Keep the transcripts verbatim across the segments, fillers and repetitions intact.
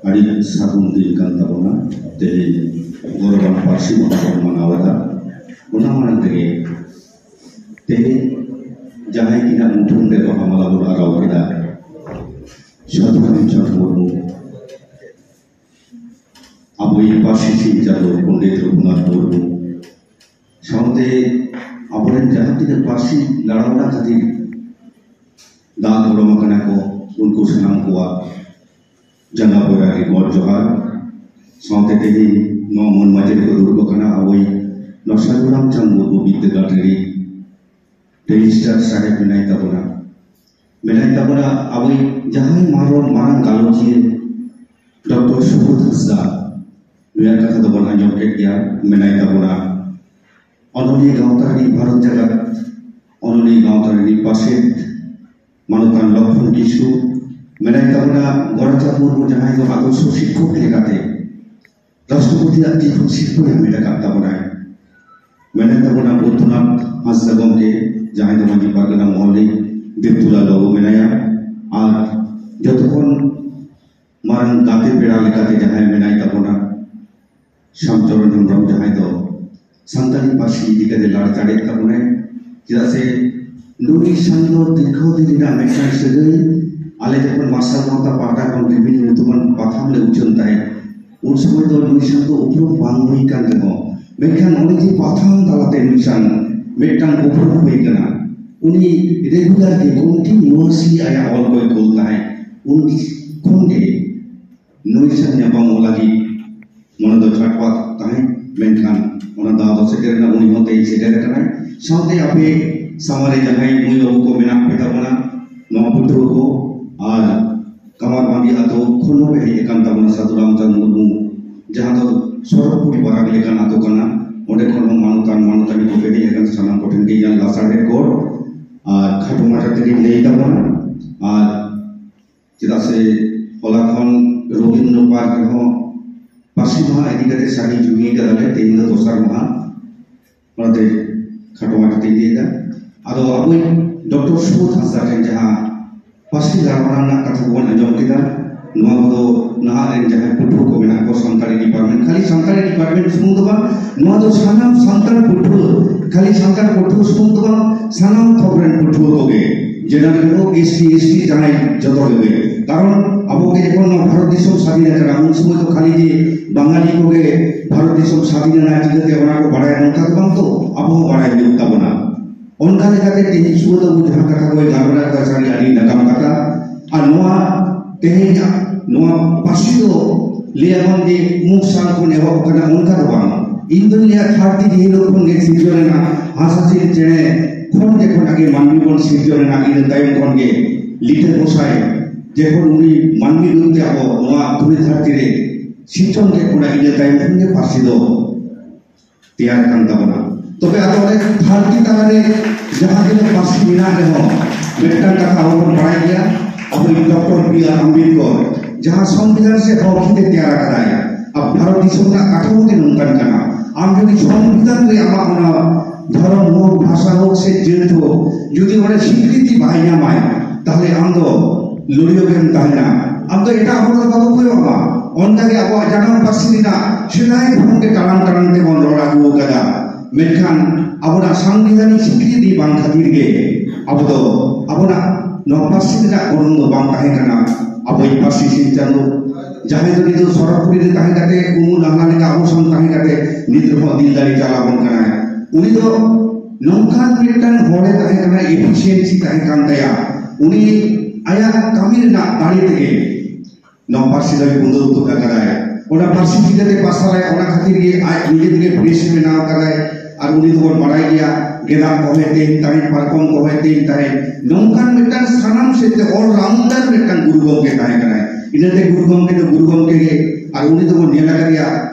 ᱟᱹᱰᱤ ᱥᱟᱹᱜᱩᱱ ᱫᱤᱱ ᱠᱟᱱ ᱛᱟᱵᱚᱱᱟ᱾ ᱛᱮᱦᱮᱧ ᱜᱚᱨᱚᱵᱟᱱ ᱯᱟᱹᱨᱥᱤ ᱢᱟᱦᱟ ᱵᱚᱱ ᱢᱟᱱᱟᱣ ᱮᱫᱟ᱾ ᱚᱱᱟ ᱢᱟᱲᱟᱝ ᱛᱮᱜᱮ ᱛᱮᱦᱮᱧ ᱡᱟᱦᱟᱸᱭ ᱠᱤᱱᱟᱜ ᱢᱩᱴᱷᱟᱹᱱ ᱨᱮ ᱵᱟᱦᱟ ᱢᱟᱞᱟ ᱵᱚᱱ ᱟᱨᱟᱣ ᱠᱮᱫᱟ, ᱥᱟᱹᱫᱷᱩ ᱨᱟᱢᱪᱟᱸᱫᱽ ᱢᱩᱨᱢᱩ, ᱟᱵᱚᱭᱤᱡ ᱯᱟᱹᱨᱥᱤ ᱥᱤᱧ ᱪᱟᱸᱫᱳ ᱯᱚᱱᱰᱤᱛ ᱨᱚᱜᱷᱩᱱᱟᱛᱷ ᱢᱩᱨᱢᱩ, ᱥᱟᱶᱛᱮ ᱟᱵᱚᱨᱮᱱ ᱡᱟᱦᱟᱸ ᱛᱤᱱᱟᱹᱜ ᱯᱟᱹᱨᱥᱤ ᱞᱟᱲᱟᱣᱱᱟ ᱠᱷᱟᱹᱛᱤᱨ ᱫᱟᱜ ᱫᱷᱚᱨᱚᱢ ᱟᱠᱟᱱᱟ ᱠᱚ, ᱩᱱᱠᱩ ᱥᱟᱱᱟᱢ ᱠᱚᱣᱟᱜ ᱡᱟᱸᱜᱟ ᱯᱚᱭᱨᱟ ᱨᱮ ᱜᱚᱰ ᱡᱚᱦᱟᱨ᱾ ᱥᱟᱶᱛᱮ ᱛᱮᱦᱮᱧ ᱱᱚᱣᱟ ᱢᱚᱱ ᱢᱟᱹᱡᱷᱤ ᱨᱮᱠᱚ ᱫᱩᱲᱩᱵ ᱟᱠᱟᱱᱟ ᱟᱵᱚᱭᱤᱡ ᱱᱚᱣᱟ ᱥᱟᱹᱫᱷᱩ ᱨᱟᱢᱪᱟᱸᱫᱽ ᱢᱩᱨᱢᱩ ᱵᱤᱫᱽᱫᱟᱹᱜᱟᱲ ᱨᱤᱱᱤᱡ ᱨᱮᱡᱤᱥᱴᱟᱨ ᱥᱟᱦᱮᱵᱽ ᱢᱮᱱᱟᱭ ᱛᱟᱵᱚᱱᱟ, ᱢᱮᱱᱟᱭ ᱛᱟᱵᱚᱱᱟ ᱟᱵᱚᱭᱤᱡ ᱡᱟᱦᱟᱸᱭ ᱢᱟᱨᱟᱝ, ᱢᱟᱨᱟᱝ ᱜᱟᱞᱚᱪᱤᱭᱟᱹ ᱰᱚᱠᱴᱚᱨ ᱥᱩᱵᱳᱫᱷ ᱦᱟᱸᱥᱫᱟ, ᱱᱩᱭᱟᱜ ᱠᱟᱛᱷᱟ ᱫᱚᱵᱚᱱ ᱟᱸᱡᱚᱢ ᱠᱮᱫ ᱜᱮᱭᱟ, ᱢᱮᱱᱟᱭ ᱛᱟᱵᱚᱱᱟ ᱚᱱᱚᱞᱤᱭᱟᱹ ᱜᱟᱶᱛᱟ ᱨᱤᱱᱤᱡ ᱵᱷᱟᱨᱚᱛ ᱡᱟᱠᱟᱛ ᱚᱱᱚᱞᱤᱭᱟᱹ ᱜᱟᱶᱛᱟ ᱨᱤᱱᱤᱡ ᱯᱟᱨᱥᱮᱛ ᱢᱟᱱᱚᱛᱟᱱ ᱞᱚᱠᱷᱢᱚᱱ ᱠᱤᱥᱠᱩ, ᱢᱮᱱᱟᱭ ᱛᱟᱵᱚᱱᱟ ᱜᱚᱨᱟᱪᱟᱸᱫᱽ ᱢᱩᱨᱢᱩ, ᱡᱟᱦᱟᱸᱭ ᱫᱚ ᱟᱫᱚᱨᱥᱚ ᱥᱤᱠᱠᱷᱚᱠ ᱞᱮᱠᱟᱛᱮ ᱨᱟᱥᱴᱨᱚᱯᱚᱛᱤᱭᱟᱜ ᱛᱤ ᱠᱷᱚᱱ ᱥᱤᱨᱯᱟᱹ ᱧᱟᱢ ᱟᱠᱟᱫ ᱛᱟᱵᱚᱱᱟᱭ᱾ ᱢᱮᱱᱟᱭ ᱛᱟᱵᱚᱱᱟ ᱵᱳᱫᱷᱭᱚᱱᱟᱛᱷ ᱦᱟᱸᱥᱫᱟ ᱜᱚᱢᱠᱮ, ᱡᱟᱦᱟᱸᱭ ᱫᱚ ᱢᱟᱹᱡᱷᱤ ᱯᱟᱨᱜᱟᱱᱟ ᱢᱚᱦᱚᱞ ᱨᱤᱱ ᱫᱮᱵᱽᱫᱩᱞᱟᱞ ᱵᱟᱹᱵᱩ ᱢᱮᱱᱟᱭᱟ, ᱟᱨ ᱡᱚᱛᱚ ᱠᱷᱚᱱ ᱢᱟᱨᱟᱝ ᱜᱟᱛᱮ ᱯᱮᱲᱟ ᱞᱮᱠᱟᱛᱮ ᱡᱟᱦᱟᱸᱭ ᱢᱮᱱᱟᱭ ᱛᱟᱵᱚᱱᱟ ᱥᱟᱢᱪᱚᱨᱚᱱ ᱦᱮᱢᱵᱨᱚᱢ, ᱡᱟᱦᱟᱸᱭ ᱫᱚ ᱥᱟᱱᱛᱟᱲᱤ ᱯᱟᱹᱨᱥᱤ ᱤᱫᱤ ᱠᱟᱛᱮ ᱞᱟᱲᱪᱟᱲᱮᱫ ᱛᱟᱵᱚᱱᱟᱭ᱾ ᱪᱮᱫᱟᱜ ᱥᱮ ᱱᱩᱭ ᱥᱟᱶ ᱫᱚ ᱫᱤᱨᱜᱷᱚ ᱫᱤᱱ ᱨᱮᱱᱟᱜ ᱢᱤᱫᱴᱟᱝ ᱥᱟᱹᱜᱟᱹᱭ, ᱟᱞᱮ ᱡᱚᱠᱷᱚᱱ ᱢᱟᱨᱥᱟᱞ ᱜᱟᱶᱛᱟ ᱯᱟᱦᱴᱟ ᱠᱷᱚᱱ ᱵᱤᱵᱷᱤᱱᱱᱚ ᱧᱩᱛᱩᱢᱟᱱ ᱯᱟᱛᱷᱟᱢ ᱞᱮ ᱩᱪᱷᱟᱹᱱ ᱛᱟᱦᱮᱸᱫ, ᱩᱱ ᱥᱚᱢᱚᱭ ᱫᱚ ᱱᱩᱭ ᱥᱟᱶ ᱫᱚ ᱩᱯᱨᱩᱢ ᱵᱟᱝ ᱦᱩᱭ ᱠᱟᱱ ᱨᱮᱦᱚᱸ, ᱢᱮᱱᱠᱷᱟᱱ ᱩᱱᱤ ᱡᱮ ᱯᱟᱛᱷᱟᱢ ᱛᱟᱞᱟᱛᱮ ᱱᱩᱭ ᱥᱟᱶ ᱢᱤᱫᱴᱟᱝ ᱩᱯᱨᱩᱢ ᱦᱩᱭ ᱠᱟᱱᱟ, ᱩᱱᱤ ᱨᱮᱜᱩᱞᱟᱨ ᱜᱮ ᱠᱚᱱᱴᱤᱱᱤᱭᱩᱣᱟᱥᱞᱤ ᱟᱭᱟᱜ ᱚᱞ ᱠᱚᱭ ᱠᱩᱞ ᱛᱟᱦᱮᱸᱫ᱾ ᱩᱱ ᱠᱷᱚᱱ ᱜᱮ ᱱᱩᱭ ᱥᱟᱶ ᱧᱟᱯᱟᱢᱚᱜ ᱞᱟᱹᱜᱤᱫ ᱢᱚᱱᱮ ᱫᱚ ᱪᱷᱟᱴᱯᱟᱴ ᱛᱟᱦᱮᱸᱫ, ᱢᱮᱱᱠᱷᱟᱱ ᱚᱱᱟ ᱫᱟᱣ ᱫᱚ ᱥᱮᱴᱮᱨ ᱮᱱᱟ, ᱩᱱᱤ ᱦᱚᱸ ᱛᱮᱦᱮᱧ ᱥᱮᱴᱮᱨ ᱟᱠᱟᱱᱟᱭ᱾ ᱥᱟᱶᱛᱮ ᱟᱯᱮ ᱥᱟᱢᱟᱝ ᱨᱮ ᱡᱟᱦᱟᱸᱭ ᱢᱟᱹᱭ ᱵᱟᱹᱵᱩ ᱠᱚ ᱢᱮᱱᱟᱜ ᱯᱮ ᱛᱟᱵᱚᱱᱟ, ᱱᱚᱣᱟ ᱯᱟᱹᱴᱷᱩᱣᱟᱹ ᱠᱚ, ᱟᱨ ᱠᱟᱢᱟᱨ ᱵᱟᱸᱫᱤ ᱟᱛᱳ ᱠᱷᱚᱱ ᱦᱚᱸ ᱯᱮ ᱦᱮᱡ ᱟᱠᱟᱱ ᱛᱟᱵᱚᱱᱟ, ᱥᱟᱹᱫᱷᱩ ᱨᱟᱢᱪᱟᱸᱫᱽ ᱢᱩᱨᱢᱩ, ᱡᱟᱦᱟᱸ ᱫᱚ ᱥᱚᱨᱚᱜᱽᱯᱩᱨᱤ ᱯᱟᱨᱟᱠ ᱞᱮᱠᱟᱱ ᱟᱛᱳ ᱠᱟᱱᱟ, ᱚᱸᱰᱮ ᱠᱷᱚᱱ ᱦᱚᱸ ᱢᱟᱱᱚᱛᱟᱱ ᱢᱟᱱᱚᱛᱟᱱᱤ ᱠᱚᱯᱮ ᱦᱮᱡ ᱟᱠᱟᱱ, ᱥᱟᱱᱟᱢ ᱠᱚᱴᱷᱮᱱ ᱜᱮ ᱤᱧᱟᱹᱜ ᱞᱟᱥᱟᱲᱦᱮᱫ ᱜᱚᱰ ᱟᱨ ᱠᱷᱟᱴᱚ ᱢᱟᱪᱷᱟ ᱛᱮᱜᱮᱧ ᱞᱟᱹᱭ ᱛᱟᱵᱚᱱᱟ᱾ ᱟᱨ ᱪᱮᱫᱟᱜ ᱥᱮ ᱦᱚᱞᱟ ᱠᱷᱚᱱ ᱨᱚᱵᱤᱱᱫᱨᱚ ᱯᱟᱨᱠ ᱨᱮᱦᱚᱸ ᱯᱟᱹᱨᱥᱤ ᱢᱟᱦᱟ ᱤᱫᱤ ᱠᱟᱛᱮ ᱥᱟᱹᱦᱤ ᱡᱩᱦᱤ ᱠᱟᱫᱟᱞᱮ, ᱛᱮᱦᱮᱧ ᱫᱚ ᱫᱚᱥᱟᱨ ᱢᱟᱦᱟ, ᱚᱱᱟᱛᱮ ᱠᱷᱟᱴᱚ ᱢᱟᱪᱷᱟ ᱛᱮᱧ ᱞᱟᱹᱭᱫᱟ᱾ ᱟᱫᱚ ᱟᱵᱚᱭᱤᱡ ᱰᱚᱠᱴᱚᱨ ᱥᱩᱵᱳᱫᱷ ᱦᱟᱸᱥᱫᱟ ᱴᱷᱮᱱ ᱡᱟᱦᱟᱸ ᱯᱟᱹᱨᱥᱤ ᱞᱟᱲᱟᱣᱱᱟ ᱨᱮᱱᱟᱜ ᱠᱟᱛᱷᱟ ᱠᱚᱵᱚᱱ ᱟᱸᱡᱚᱢ ᱠᱮᱫᱟ, ᱱᱚᱣᱟ ᱠᱚᱫᱚ ᱨᱮᱱ ᱡᱟᱦᱟᱸᱭ ᱯᱟᱹᱴᱷᱩᱣᱟᱹ ᱠᱚ ᱢᱮᱱᱟᱜ ᱠᱚ ᱥᱟᱱᱛᱟᱲᱤ ᱰᱤᱯᱟᱨᱴᱢᱮᱱᱴ, ᱠᱷᱟᱹᱞᱤ ᱥᱟᱱᱛᱟᱲᱤ ᱰᱤᱯᱟᱨᱴᱢᱮᱱᱴ ᱥᱩᱢᱩᱝ ᱫᱚ ᱵᱟᱝ, ᱱᱚᱣᱟ ᱫᱚ ᱥᱟᱱᱟᱢ ᱥᱟᱱᱛᱟᱲ ᱯᱟᱹᱴᱷᱩᱣᱟᱹ, ᱠᱷᱟᱹᱞᱤ ᱥᱟᱱᱛᱟᱲ ᱯᱟᱹᱴᱷᱩᱣᱟᱹ ᱥᱩᱢᱩᱝ ᱫᱚ ᱵᱟᱝ, ᱥᱟᱱᱟᱢ ᱛᱷᱚᱠ ᱨᱮᱱ ᱯᱟᱹᱴᱷᱩᱣᱟᱹ ᱠᱚᱜᱮ, ᱡᱮᱱᱟᱨᱮᱞ ᱦᱳᱠ, ᱮᱥ ᱥᱤ, ᱮᱥ ᱴᱤ, ᱡᱟᱦᱟᱸᱭ ᱡᱚᱛᱚ ᱜᱮ᱾ ᱠᱟᱨᱚᱱ ᱟᱵᱚ ᱜᱮ ᱡᱚᱠᱷᱚᱱ ᱱᱚᱣᱟ ᱵᱷᱟᱨᱚᱛ ᱫᱤᱥᱚᱢ ᱥᱟᱹᱫᱷᱤᱱ ᱟᱠᱟᱱᱟ, ᱩᱱ ᱥᱚᱢᱚᱭ ᱫᱚ ᱠᱷᱟᱹᱞᱤ ᱡᱮ ᱵᱟᱝᱜᱟᱞᱤ ᱠᱚᱜᱮ ᱵᱷᱟᱨᱚᱛ ᱫᱤᱥᱚᱢ ᱥᱟᱹᱫᱷᱤᱱ ᱮᱱᱟ, ᱪᱤᱠᱟᱹᱛᱮ ᱚᱱᱟ ᱠᱚ ᱵᱟᱲᱟᱭᱟ, ᱱᱚᱝᱠᱟ ᱫᱚ ᱵᱟᱝ ᱛᱚ, ᱟᱵᱚ ᱦᱚᱸ ᱵᱟᱲᱟᱭ ᱦᱩᱭᱩᱜ ᱛᱟᱵᱚᱱᱟ᱾ ᱚᱱᱠᱟ ᱞᱮᱠᱟᱛᱮ ᱛᱮᱦᱮᱧ ᱥᱩᱵᱳᱫᱷ ᱵᱟᱹᱵᱩ ᱡᱟᱦᱟᱸ ᱠᱟᱛᱷᱟ ᱠᱚᱭ ᱜᱟᱞᱢᱟᱨᱟᱣ ᱠᱟᱫᱟ, ᱥᱟᱹᱨᱤ ᱟᱹᱰᱤ ᱱᱟᱜᱟᱢ ᱠᱟᱛᱷᱟ᱾ ᱟᱨ ᱱᱚᱣᱟ ᱛᱮᱦᱮᱧᱟᱜ ᱱᱚᱣᱟ ᱯᱟᱹᱨᱥᱤ ᱫᱚ ᱞᱟᱹᱭ ᱟᱵᱚᱱ ᱡᱮ ᱢᱩᱠ ᱥᱟᱞ ᱠᱷᱚᱱ ᱮᱦᱚᱵ ᱟᱠᱟᱱᱟ, ᱚᱱᱠᱟ ᱫᱚ ᱵᱟᱝ᱾ ᱤᱧ ᱫᱚᱧ ᱞᱟᱹᱭᱟ ᱫᱷᱟᱹᱨᱛᱤ ᱡᱮ ᱦᱤᱞᱳᱜ ᱠᱷᱚᱱ ᱜᱮ ᱥᱤᱨᱡᱚᱱ ᱮᱱᱟ, ᱦᱟᱸᱥ ᱦᱟᱹᱥᱤᱞ ᱪᱮᱬᱮ ᱠᱷᱚᱱ ᱡᱚᱠᱷᱚᱱ ᱟᱜᱮ ᱢᱟᱹᱱᱢᱤ ᱵᱚᱱ ᱥᱤᱨᱡᱚᱱ ᱮᱱᱟ, ᱤᱱᱟᱹ ᱛᱟᱭᱚᱢ ᱠᱷᱚᱱ ᱜᱮ ᱞᱤᱴᱟᱹ ᱜᱚᱸᱥᱟᱭ ᱡᱚᱠᱷᱚᱱ ᱩᱱᱤ ᱢᱟᱹᱱᱢᱤ ᱨᱩᱯ ᱛᱮ ᱟᱵᱚ ᱱᱚᱣᱟ ᱫᱷᱩᱲᱤ ᱫᱷᱟᱹᱨᱛᱤ ᱨᱮ ᱥᱤᱨᱡᱚᱱ ᱠᱮᱫ ᱵᱚᱱᱟ, ᱤᱱᱟᱹ ᱛᱟᱭᱚᱢ ᱠᱷᱚᱱ ᱜᱮ ᱯᱟᱹᱨᱥᱤ ᱫᱚ ᱛᱮᱭᱟᱨ ᱟᱠᱟᱱ ᱛᱟᱵᱚᱱᱟ᱾ ᱛᱚᱵᱮ ᱟᱫᱚ ᱚᱱᱮ ᱫᱷᱟᱹᱨᱛᱤ ᱛᱟᱞᱟᱨᱮ ᱡᱟᱦᱟᱸ ᱛᱤᱱᱟᱹᱜ ᱯᱟᱹᱨᱥᱤ ᱢᱮᱱᱟᱜ ᱨᱮᱦᱚᱸ, ᱢᱤᱫᱴᱟᱝ ᱠᱟᱛᱷᱟ ᱟᱵᱚ ᱵᱚᱱ ᱵᱟᱲᱟᱭ ᱜᱮᱭᱟ, ᱟᱵᱚᱭᱤᱡ ᱰᱚᱠᱴᱚᱨ ᱵᱤ ᱟᱨ ᱟᱢᱵᱮᱫᱠᱚᱨ ᱡᱟᱦᱟᱸ ᱥᱚᱝᱵᱤᱫᱷᱟᱱ ᱥᱮ ᱦᱚᱠ ᱦᱤᱛᱮ ᱛᱮᱭᱟᱨ ᱟᱠᱟᱫᱟᱭ, ᱟᱨ ᱵᱷᱟᱨᱚᱛ ᱫᱤᱥᱚᱢ ᱨᱮᱱᱟᱜ ᱠᱟᱴᱷᱟᱢᱳ ᱜᱮ ᱱᱚᱝᱠᱟᱱ ᱠᱟᱱᱟ᱾ ᱟᱢ ᱡᱩᱫᱤ ᱥᱚᱝᱵᱤᱫᱷᱟᱱ ᱨᱮ ᱟᱢᱟᱜ ᱚᱱᱟ ᱫᱷᱚᱨᱚᱢ ᱦᱳᱠ, ᱵᱷᱟᱥᱟ ᱦᱳᱠ ᱥᱮ ᱡᱟᱹᱛ ᱦᱳᱠ, ᱡᱩᱫᱤ ᱚᱸᱰᱮ ᱥᱤᱠᱨᱤᱛᱤ ᱵᱟᱭ ᱧᱟᱢᱟᱭ, ᱛᱟᱦᱞᱮ ᱟᱢ ᱫᱚ ᱞᱩᱲᱤᱭᱟᱹ ᱜᱮᱢ ᱛᱟᱦᱮᱱᱟ᱾ ᱟᱢ ᱫᱚ ᱮᱴᱟᱜ ᱦᱚᱲ ᱫᱚ ᱵᱟᱠᱚ ᱠᱚᱭᱚᱜ ᱟᱢᱟ᱾ ᱚᱱᱠᱟᱜᱮ ᱟᱵᱚᱣᱟᱜ ᱡᱟᱱᱟᱢ ᱯᱟᱹᱨᱥᱤ ᱨᱮᱱᱟᱜ ᱥᱮᱫᱟᱭ ᱠᱷᱚᱱ ᱜᱮ ᱴᱟᱲᱟᱝ ᱴᱟᱲᱟᱝ ᱛᱮᱵᱚᱱ ᱨᱚᱲ ᱟᱹᱜᱩ ᱟᱠᱟᱫᱟ, ᱢᱮᱱᱠᱷᱟᱱ ᱟᱵᱚᱱᱟᱜ ᱥᱟᱝᱵᱤᱫᱷᱟᱱᱤᱠ ᱥᱤᱠᱨᱤᱛᱤ ᱵᱟᱝ ᱠᱷᱟᱹᱛᱤᱨ ᱜᱮ ᱟᱵᱚ ᱫᱚ ᱟᱵᱚᱱᱟᱜ ᱱᱚᱣᱟ ᱯᱟᱹᱨᱥᱤ ᱨᱮᱱᱟᱜ ᱜᱚᱱᱚᱝ ᱫᱚ ᱵᱟᱝ ᱛᱟᱦᱮᱸ ᱠᱟᱱᱟ᱾ ᱟᱵᱚᱭᱤᱡ ᱯᱟᱹᱨᱥᱤ ᱥᱤᱧ ᱪᱟᱸᱫᱳ ᱡᱟᱦᱟᱸᱭ ᱫᱚ ᱱᱤᱛᱚᱜ ᱥᱚᱨᱚᱜᱽᱯᱩᱨᱤ ᱨᱮ ᱛᱟᱦᱮᱸ ᱠᱟᱛᱮ, ᱩᱢᱩᱞ ᱟᱦᱞᱟ ᱞᱮᱠᱟ ᱟᱵᱚ ᱥᱟᱶ ᱛᱟᱦᱮᱸ ᱠᱟᱛᱮ ᱱᱤᱛ ᱨᱮᱦᱚᱸ ᱫᱤᱞ ᱫᱟᱲᱮ ᱪᱟᱞ ᱟᱵᱚᱱ ᱠᱟᱱᱟᱭ᱾ ᱩᱱᱤ ᱫᱚ ᱱᱚᱝᱠᱟᱱ ᱢᱤᱫᱴᱟᱝ ᱦᱚᱲᱮ ᱛᱟᱦᱮᱸ ᱠᱟᱱᱟ, ᱮᱯᱷᱤᱥᱤᱭᱮᱱᱥᱤ ᱛᱟᱦᱮᱸ ᱠᱟᱱ ᱛᱟᱭᱟ᱾ ᱩᱱᱤ ᱟᱭᱟᱜ ᱠᱟᱹᱢᱤ ᱨᱮᱱᱟᱜ ᱫᱟᱲᱮ ᱛᱮᱜᱮ ᱱᱚᱣᱟ ᱯᱟᱹᱨᱥᱤ ᱫᱚᱭ ᱵᱩᱸᱫᱟᱹᱣ ᱩᱛᱟᱹᱨ ᱟᱠᱟᱫᱟᱭ᱾ ᱚᱱᱟ ᱯᱟᱹᱨᱥᱤ ᱪᱤᱠᱟᱹᱛᱮ ᱯᱟᱥᱱᱟᱣᱟᱭ, ᱚᱱᱟ ᱠᱷᱟᱹᱛᱤᱨ ᱜᱮ ᱟᱡ ᱱᱤᱡᱮ ᱛᱮᱜᱮ ᱯᱨᱮᱥ ᱮ ᱵᱮᱱᱟᱣ ᱟᱠᱟᱫᱟᱭ᱾ ᱟᱨ ᱩᱱᱤ ᱫᱚᱵᱚᱱ ᱵᱟᱲᱟᱭ ᱜᱮᱭᱟ, ᱜᱮᱸᱫᱟᱜ ᱠᱚᱦᱚᱸᱭ ᱛᱮᱧ ᱛᱟᱦᱮᱸᱫ, ᱯᱟᱨᱠᱚᱢ ᱠᱚᱦᱚᱸᱭ ᱛᱮᱧ ᱛᱟᱦᱮᱸᱫ᱾ ᱱᱚᱝᱠᱟᱱ ᱢᱤᱫᱴᱟᱝ ᱥᱟᱱᱟᱢ ᱥᱮᱫ ᱛᱮ all rounder ᱢᱤᱫᱴᱟᱝ ᱜᱩᱨᱩ ᱜᱚᱢᱠᱮ ᱛᱟᱦᱮᱸ ᱠᱟᱱᱟᱭ᱾ ᱤᱱᱟᱹᱛᱮ ᱜᱩᱨᱩ ᱜᱚᱢᱠᱮ ᱫᱚ ᱜᱩᱨᱩ ᱜᱚᱢᱠᱮ ᱜᱮ᱾ ᱟᱨ ᱩᱱᱤ ᱫᱚᱵᱚᱱ ᱧᱮᱞ ᱟᱠᱟᱫᱮᱭᱟ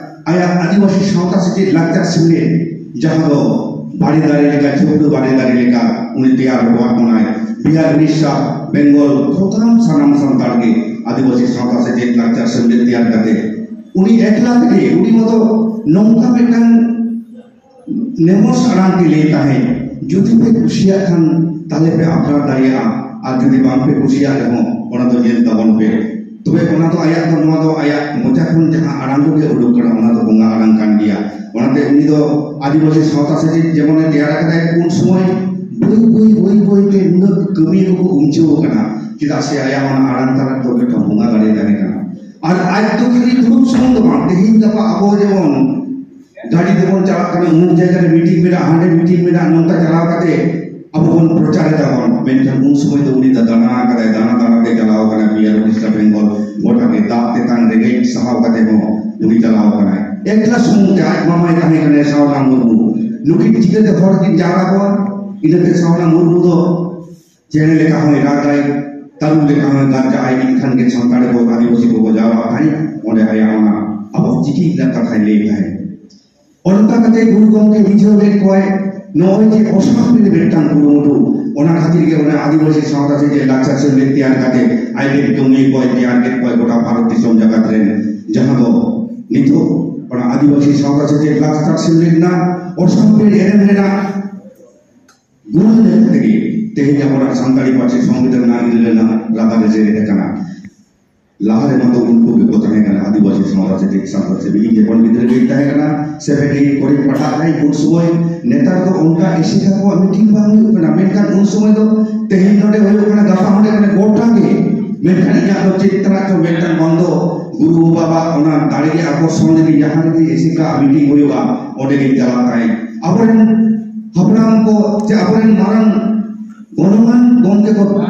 ᱟᱭᱟᱜ ᱟᱹᱫᱤᱵᱟᱹᱥᱤ ᱥᱟᱶᱛᱟ ᱥᱮᱪᱮᱫ ᱞᱟᱠᱪᱟᱨ ᱥᱮᱢᱞᱮᱫ, ᱡᱟᱦᱟᱸ ᱫᱚ ᱵᱟᱲᱮ ᱫᱟᱨᱮ ᱞᱮᱠᱟ, ᱪᱷᱩᱴᱟᱹ ᱵᱟᱲᱮ ᱫᱟᱨᱮ ᱞᱮᱠᱟ ᱩᱱᱤ ᱛᱮᱭᱟᱨ ᱦᱚᱴᱚᱣᱟᱫ ᱵᱚᱱᱟᱭ᱾ ᱵᱤᱦᱟᱨ, ᱩᱲᱤᱥᱥᱟ, ᱵᱮᱝᱜᱚᱞ, ᱥᱟᱱᱟᱢ ᱥᱟᱱᱟᱢ ᱥᱟᱱᱛᱟᱲ ᱜᱮ ᱟᱹᱫᱤᱵᱟᱹᱥᱤ ᱥᱟᱶᱛᱟ ᱥᱮᱪᱮᱫ ᱞᱟᱠᱪᱟᱨ ᱥᱮᱢᱞᱮᱫ ᱛᱮᱭᱟᱨ ᱠᱟᱛᱮ ᱩᱱᱤ ᱮᱠᱞᱟ ᱛᱮᱜᱮ, ᱩᱱᱤ ᱢᱚᱛᱚ ᱱᱚᱝᱠᱟ ᱢᱤᱫᱴᱟᱝ ᱱᱮᱢᱚᱥ ᱟᱲᱟᱝ ᱛᱮ ᱞᱟᱹᱭ ᱛᱟᱦᱮᱸᱫ, "ᱡᱩᱫᱤ ᱯᱮ ᱠᱩᱥᱤᱭᱟᱜ ᱠᱷᱟᱱ ᱛᱟᱦᱞᱮ ᱯᱮ ᱟᱯᱱᱟᱨ ᱫᱟᱲᱮᱭᱟᱜᱼᱟ, ᱟᱨ ᱡᱩᱫᱤ ᱵᱟᱝ ᱯᱮ ᱠᱩᱥᱤᱭᱟᱜ ᱨᱮᱦᱚᱸ ᱚᱱᱟ ᱫᱚ ᱧᱮᱞ ᱛᱟᱵᱚᱱ ᱯᱮ᱾" ᱛᱚᱵᱮ ᱚᱱᱟ ᱫᱚ ᱟᱭᱟᱜ ᱫᱚ, ᱱᱚᱣᱟ ᱫᱚ ᱟᱭᱟᱜ ᱢᱚᱪᱟ ᱠᱷᱚᱱ ᱡᱟᱦᱟᱸ ᱟᱲᱟᱝ ᱠᱚᱜᱮ ᱩᱰᱩᱠ ᱠᱟᱱᱟ, ᱚᱱᱟ ᱫᱚ ᱵᱚᱸᱜᱟ ᱟᱲᱟᱝ ᱠᱟᱱ ᱜᱮᱭᱟ᱾ ᱚᱱᱟᱛᱮ ᱩᱱᱤ ᱫᱚ ᱟᱹᱫᱤᱵᱟᱹᱥᱤ ᱥᱟᱶᱛᱟ ᱥᱮᱪᱮᱫ ᱡᱮᱢᱚᱱᱮ ᱛᱮᱭᱟᱨ ᱟᱠᱟᱫᱟᱭ, ᱩᱱ ᱥᱚᱢᱚᱭ ᱵᱟᱹᱭ ᱵᱟᱹᱭ ᱵᱟᱹᱭ ᱵᱟᱹᱭ ᱛᱮ ᱱᱩᱱᱟᱹᱜ ᱠᱟᱹᱢᱤᱭᱟᱹ ᱠᱚᱠᱚ ᱩᱢᱪᱟᱹᱣ ᱟᱠᱟᱱᱟ, ᱪᱮᱫᱟᱜ ᱥᱮ ᱟᱭᱟᱜ ᱚᱱᱟ ᱟᱲᱟᱝ ᱛᱟᱞᱟ ᱨᱮᱫᱚ ᱢᱤᱫᱴᱟᱝ ᱵᱚᱸᱜᱟ ᱫᱟᱲᱮ ᱛᱟᱦᱮᱸ ᱠᱟᱱᱟ᱾ ᱟᱨ ᱟᱡ ᱫᱚ ᱠᱷᱟᱹᱞᱤ ᱫᱩᱲᱩᱵ ᱥᱩᱢᱩᱝ ᱫᱚ ᱵᱟᱝ, ᱛᱮᱦᱮᱧ ᱜᱟᱯᱟ ᱟᱵᱚ ᱡᱮᱢᱚᱱ ᱜᱟᱹᱰᱤ ᱛᱮᱵᱚᱱ ᱪᱟᱞᱟᱜ ᱠᱟᱱᱟ, ᱩᱢᱩᱠ ᱡᱟᱭᱜᱟ ᱨᱮ ᱢᱤᱴᱤᱝ ᱢᱮᱱᱟᱜᱼᱟ, ᱦᱟᱸᱰᱮ ᱢᱤᱴᱤᱝ ᱢᱮᱱᱟᱜᱼᱟ, ᱱᱚᱝᱠᱟ ᱪᱟᱞᱟᱣ ᱠᱟᱛᱮ ᱟᱵᱚ ᱵᱚᱱ ᱯᱨᱚᱪᱟᱨ ᱮᱫᱟ ᱵᱚᱱ, ᱢᱮᱱᱠᱷᱟᱱ ᱩᱱ ᱥᱚᱢᱚᱭ ᱫᱚ ᱩᱱᱤ ᱫᱚ ᱫᱟᱬᱟ ᱟᱠᱟᱫᱟᱭ, ᱫᱟᱬᱟ ᱫᱟᱬᱟ ᱛᱮ ᱪᱟᱞᱟᱣ ᱟᱠᱟᱱᱟᱭ ᱵᱤᱦᱟᱨ, ᱩᱲᱤᱥᱥᱟ, ᱵᱮᱝᱜᱚᱞ, ᱜᱚᱴᱟ ᱜᱮ ᱫᱟᱜ ᱛᱮᱛᱟᱝ ᱨᱮᱸᱜᱮᱡ ᱥᱟᱦᱟᱣ ᱠᱟᱛᱮ ᱦᱚᱸ ᱩᱱᱤ ᱪᱟᱞᱟᱣ ᱟᱠᱟᱱᱟᱭ᱾ ᱮᱠᱞᱟ ᱥᱩᱢᱩᱝ ᱛᱮ ᱟᱡ ᱢᱟᱢᱟᱭ ᱛᱟᱦᱮᱸ ᱠᱟᱱᱟᱭ ᱥᱟᱣᱱᱟ ᱢᱩᱨᱢᱩ᱾ ᱱᱩᱠᱤᱱ ᱪᱤᱠᱟᱹᱛᱮ ᱦᱚᱲ ᱠᱤᱱ ᱡᱟᱣᱨᱟ ᱠᱚᱣᱟ? ᱤᱱᱟᱹᱛᱮ ᱥᱟᱣᱱᱟ ᱢᱩᱨᱢᱩ ᱫᱚ ᱪᱮᱬᱮ ᱞᱮᱠᱟ ᱦᱚᱸᱭ ᱨᱟᱜᱟᱭ, ᱛᱟᱹᱨᱩᱵ ᱞᱮᱠᱟ ᱦᱚᱸᱭ ᱜᱟᱨᱡᱟᱜᱼᱟᱭ, ᱮᱱᱠᱷᱟᱱ ᱜᱮ ᱥᱟᱱᱛᱟᱲ ᱠᱚ, ᱟᱹᱫᱤᱵᱟᱹᱥᱤ ᱠᱚᱠᱚ ᱡᱟᱣᱨᱟᱜ ᱛᱟᱦᱮᱸᱫ᱾ ᱚᱸᱰᱮ ᱟᱭᱟᱜ ᱚᱱᱟ ᱟᱵᱚ ᱪᱤᱠᱤ ᱨᱮᱱᱟᱜ ᱠᱟᱛᱷᱟᱭ ᱞᱟᱹᱭ ᱛᱟᱦᱮᱸᱫ᱾ ᱚᱱᱠᱟ ᱠᱟᱛᱮ ᱜᱩᱨᱩ ᱜᱚᱢᱠᱮ ᱵᱩᱡᱷᱟᱹᱣ ᱞᱮᱫ ᱠᱚᱣᱟᱭ, ᱱᱚᱜᱼᱚᱭ ᱡᱮ ᱚᱥᱟᱢᱵᱷᱮᱲ ᱢᱤᱫᱴᱟᱝ ᱠᱩᱨᱩᱢᱩᱴᱩ, ᱚᱱᱟ ᱠᱷᱟᱹᱛᱤᱨ ᱜᱮ ᱚᱱᱟ ᱟᱹᱫᱤᱵᱟᱹᱥᱤ ᱥᱟᱶᱛᱟ ᱥᱮᱪᱮᱫ ᱞᱟᱠᱪᱟᱨ ᱥᱮᱢᱞᱮᱫ ᱛᱮᱭᱟᱨ ᱠᱟᱛᱮ ᱟᱡ ᱨᱮᱱ ᱠᱟᱹᱢᱤᱭᱟᱹ ᱠᱚᱭ ᱛᱮᱭᱟᱨ ᱠᱮᱫ ᱠᱚᱣᱟᱭ ᱜᱚᱴᱟ ᱵᱷᱟᱨᱚᱛ ᱫᱤᱥᱚᱢ ᱡᱟᱠᱟᱛ ᱨᱮᱱ, ᱡᱟᱦᱟᱸ ᱫᱚ ᱱᱤᱛᱚᱜ ᱚᱱᱟ ᱟᱹᱫᱤᱵᱟᱹᱥᱤ ᱥᱟᱶᱛᱟ ᱥᱮᱪᱮᱫ ᱞᱟᱠᱪᱟᱨ ᱥᱮᱢᱞᱮᱫ ᱨᱮᱱᱟᱜ ᱚᱥᱟᱢᱵᱷᱮᱲ ᱮᱱᱮᱢ ᱨᱮᱱᱟᱜ ᱜᱩᱨᱩ ᱧᱮᱞ ᱛᱮᱜᱮ ᱛᱮᱦᱮᱧ ᱟᱵᱚᱱᱟᱜ ᱥᱟᱱᱛᱟᱲᱤ ᱯᱟᱹᱨᱥᱤ ᱥᱚᱝᱵᱤᱫᱷᱟᱱ ᱨᱮᱱᱟᱜ ᱜᱤᱨᱟᱹ ᱨᱮᱱᱟᱜ ᱨᱟᱵᱟ ᱨᱮ ᱡᱮᱜᱮᱫ ᱟᱠᱟᱱᱟ᱾ ᱞᱟᱦᱟ ᱨᱮᱢᱟ ᱫᱚ ᱩᱱᱠᱩ ᱜᱮᱠᱚ ᱛᱟᱦᱮᱸ ᱠᱟᱱᱟ, ᱟᱹᱫᱤᱵᱟᱹᱥᱤ ᱥᱟᱶᱛᱟ ᱥᱮᱪᱮᱫ ᱥᱟᱶᱛᱟ ᱥᱮᱵᱤ᱾ ᱤᱧ ᱡᱚᱠᱷᱚᱱ ᱜᱤᱫᱽᱨᱟᱹ ᱜᱤᱧ ᱛᱟᱦᱮᱸ ᱠᱟᱱᱟ, ᱥᱮᱵᱷᱮᱱ ᱮᱭᱤᱴ ᱠᱚᱨᱮᱧ ᱯᱟᱲᱦᱟᱜ ᱛᱟᱦᱮᱸᱫ, ᱩᱱ ᱥᱚᱢᱚᱭ᱾ ᱱᱮᱛᱟᱨ ᱫᱚ ᱚᱱᱠᱟ ᱮᱥᱮᱠᱟ ᱠᱚᱣᱟᱜ ᱢᱤᱴᱤᱝ ᱵᱟᱝ ᱦᱩᱭᱩᱜ ᱠᱟᱱᱟ, ᱢᱮᱱᱠᱷᱟᱱ ᱩᱱ ᱥᱚᱢᱚᱭ ᱫᱚ ᱛᱮᱦᱮᱧ ᱱᱚᱰᱮ ᱦᱩᱭᱩᱜ ᱠᱟᱱᱟ, ᱜᱟᱯᱟ ᱦᱟᱸᱰᱮ, ᱢᱟᱱᱮ ᱜᱚᱴᱟ ᱜᱮ᱾ ᱢᱮᱱᱠᱷᱟᱱ ᱤᱧᱟᱹᱜ ᱫᱚ ᱪᱮᱫ ᱛᱮᱱᱟᱜ ᱪᱚ ᱢᱤᱫᱴᱟᱝ ᱵᱚᱱᱫᱚ, ᱜᱩᱨᱩ ᱵᱟᱵᱟ ᱚᱱᱟ ᱫᱟᱲᱮ ᱜᱮ ᱟᱠᱚᱨᱥᱚᱱ ᱞᱟᱹᱜᱤᱫ ᱡᱟᱦᱟᱸ ᱨᱮᱜᱮ ᱮᱥᱮᱠᱟ ᱢᱤᱴᱤᱝ ᱦᱩᱭᱩᱜᱼᱟ, ᱚᱸᱰᱮ ᱜᱤᱧ ᱪᱟᱞᱟᱜ ᱛᱟᱦᱮᱸᱫ᱾ ᱟᱵᱚᱨᱮᱱ ᱦᱟᱯᱲᱟᱢ ᱠᱚ ᱪᱮ ᱟᱵᱚᱨᱮᱱ ᱢᱟᱨᱟᱝ ᱜᱚᱱᱚᱝᱟᱱ ᱜᱚᱢᱠᱮ ᱠᱚ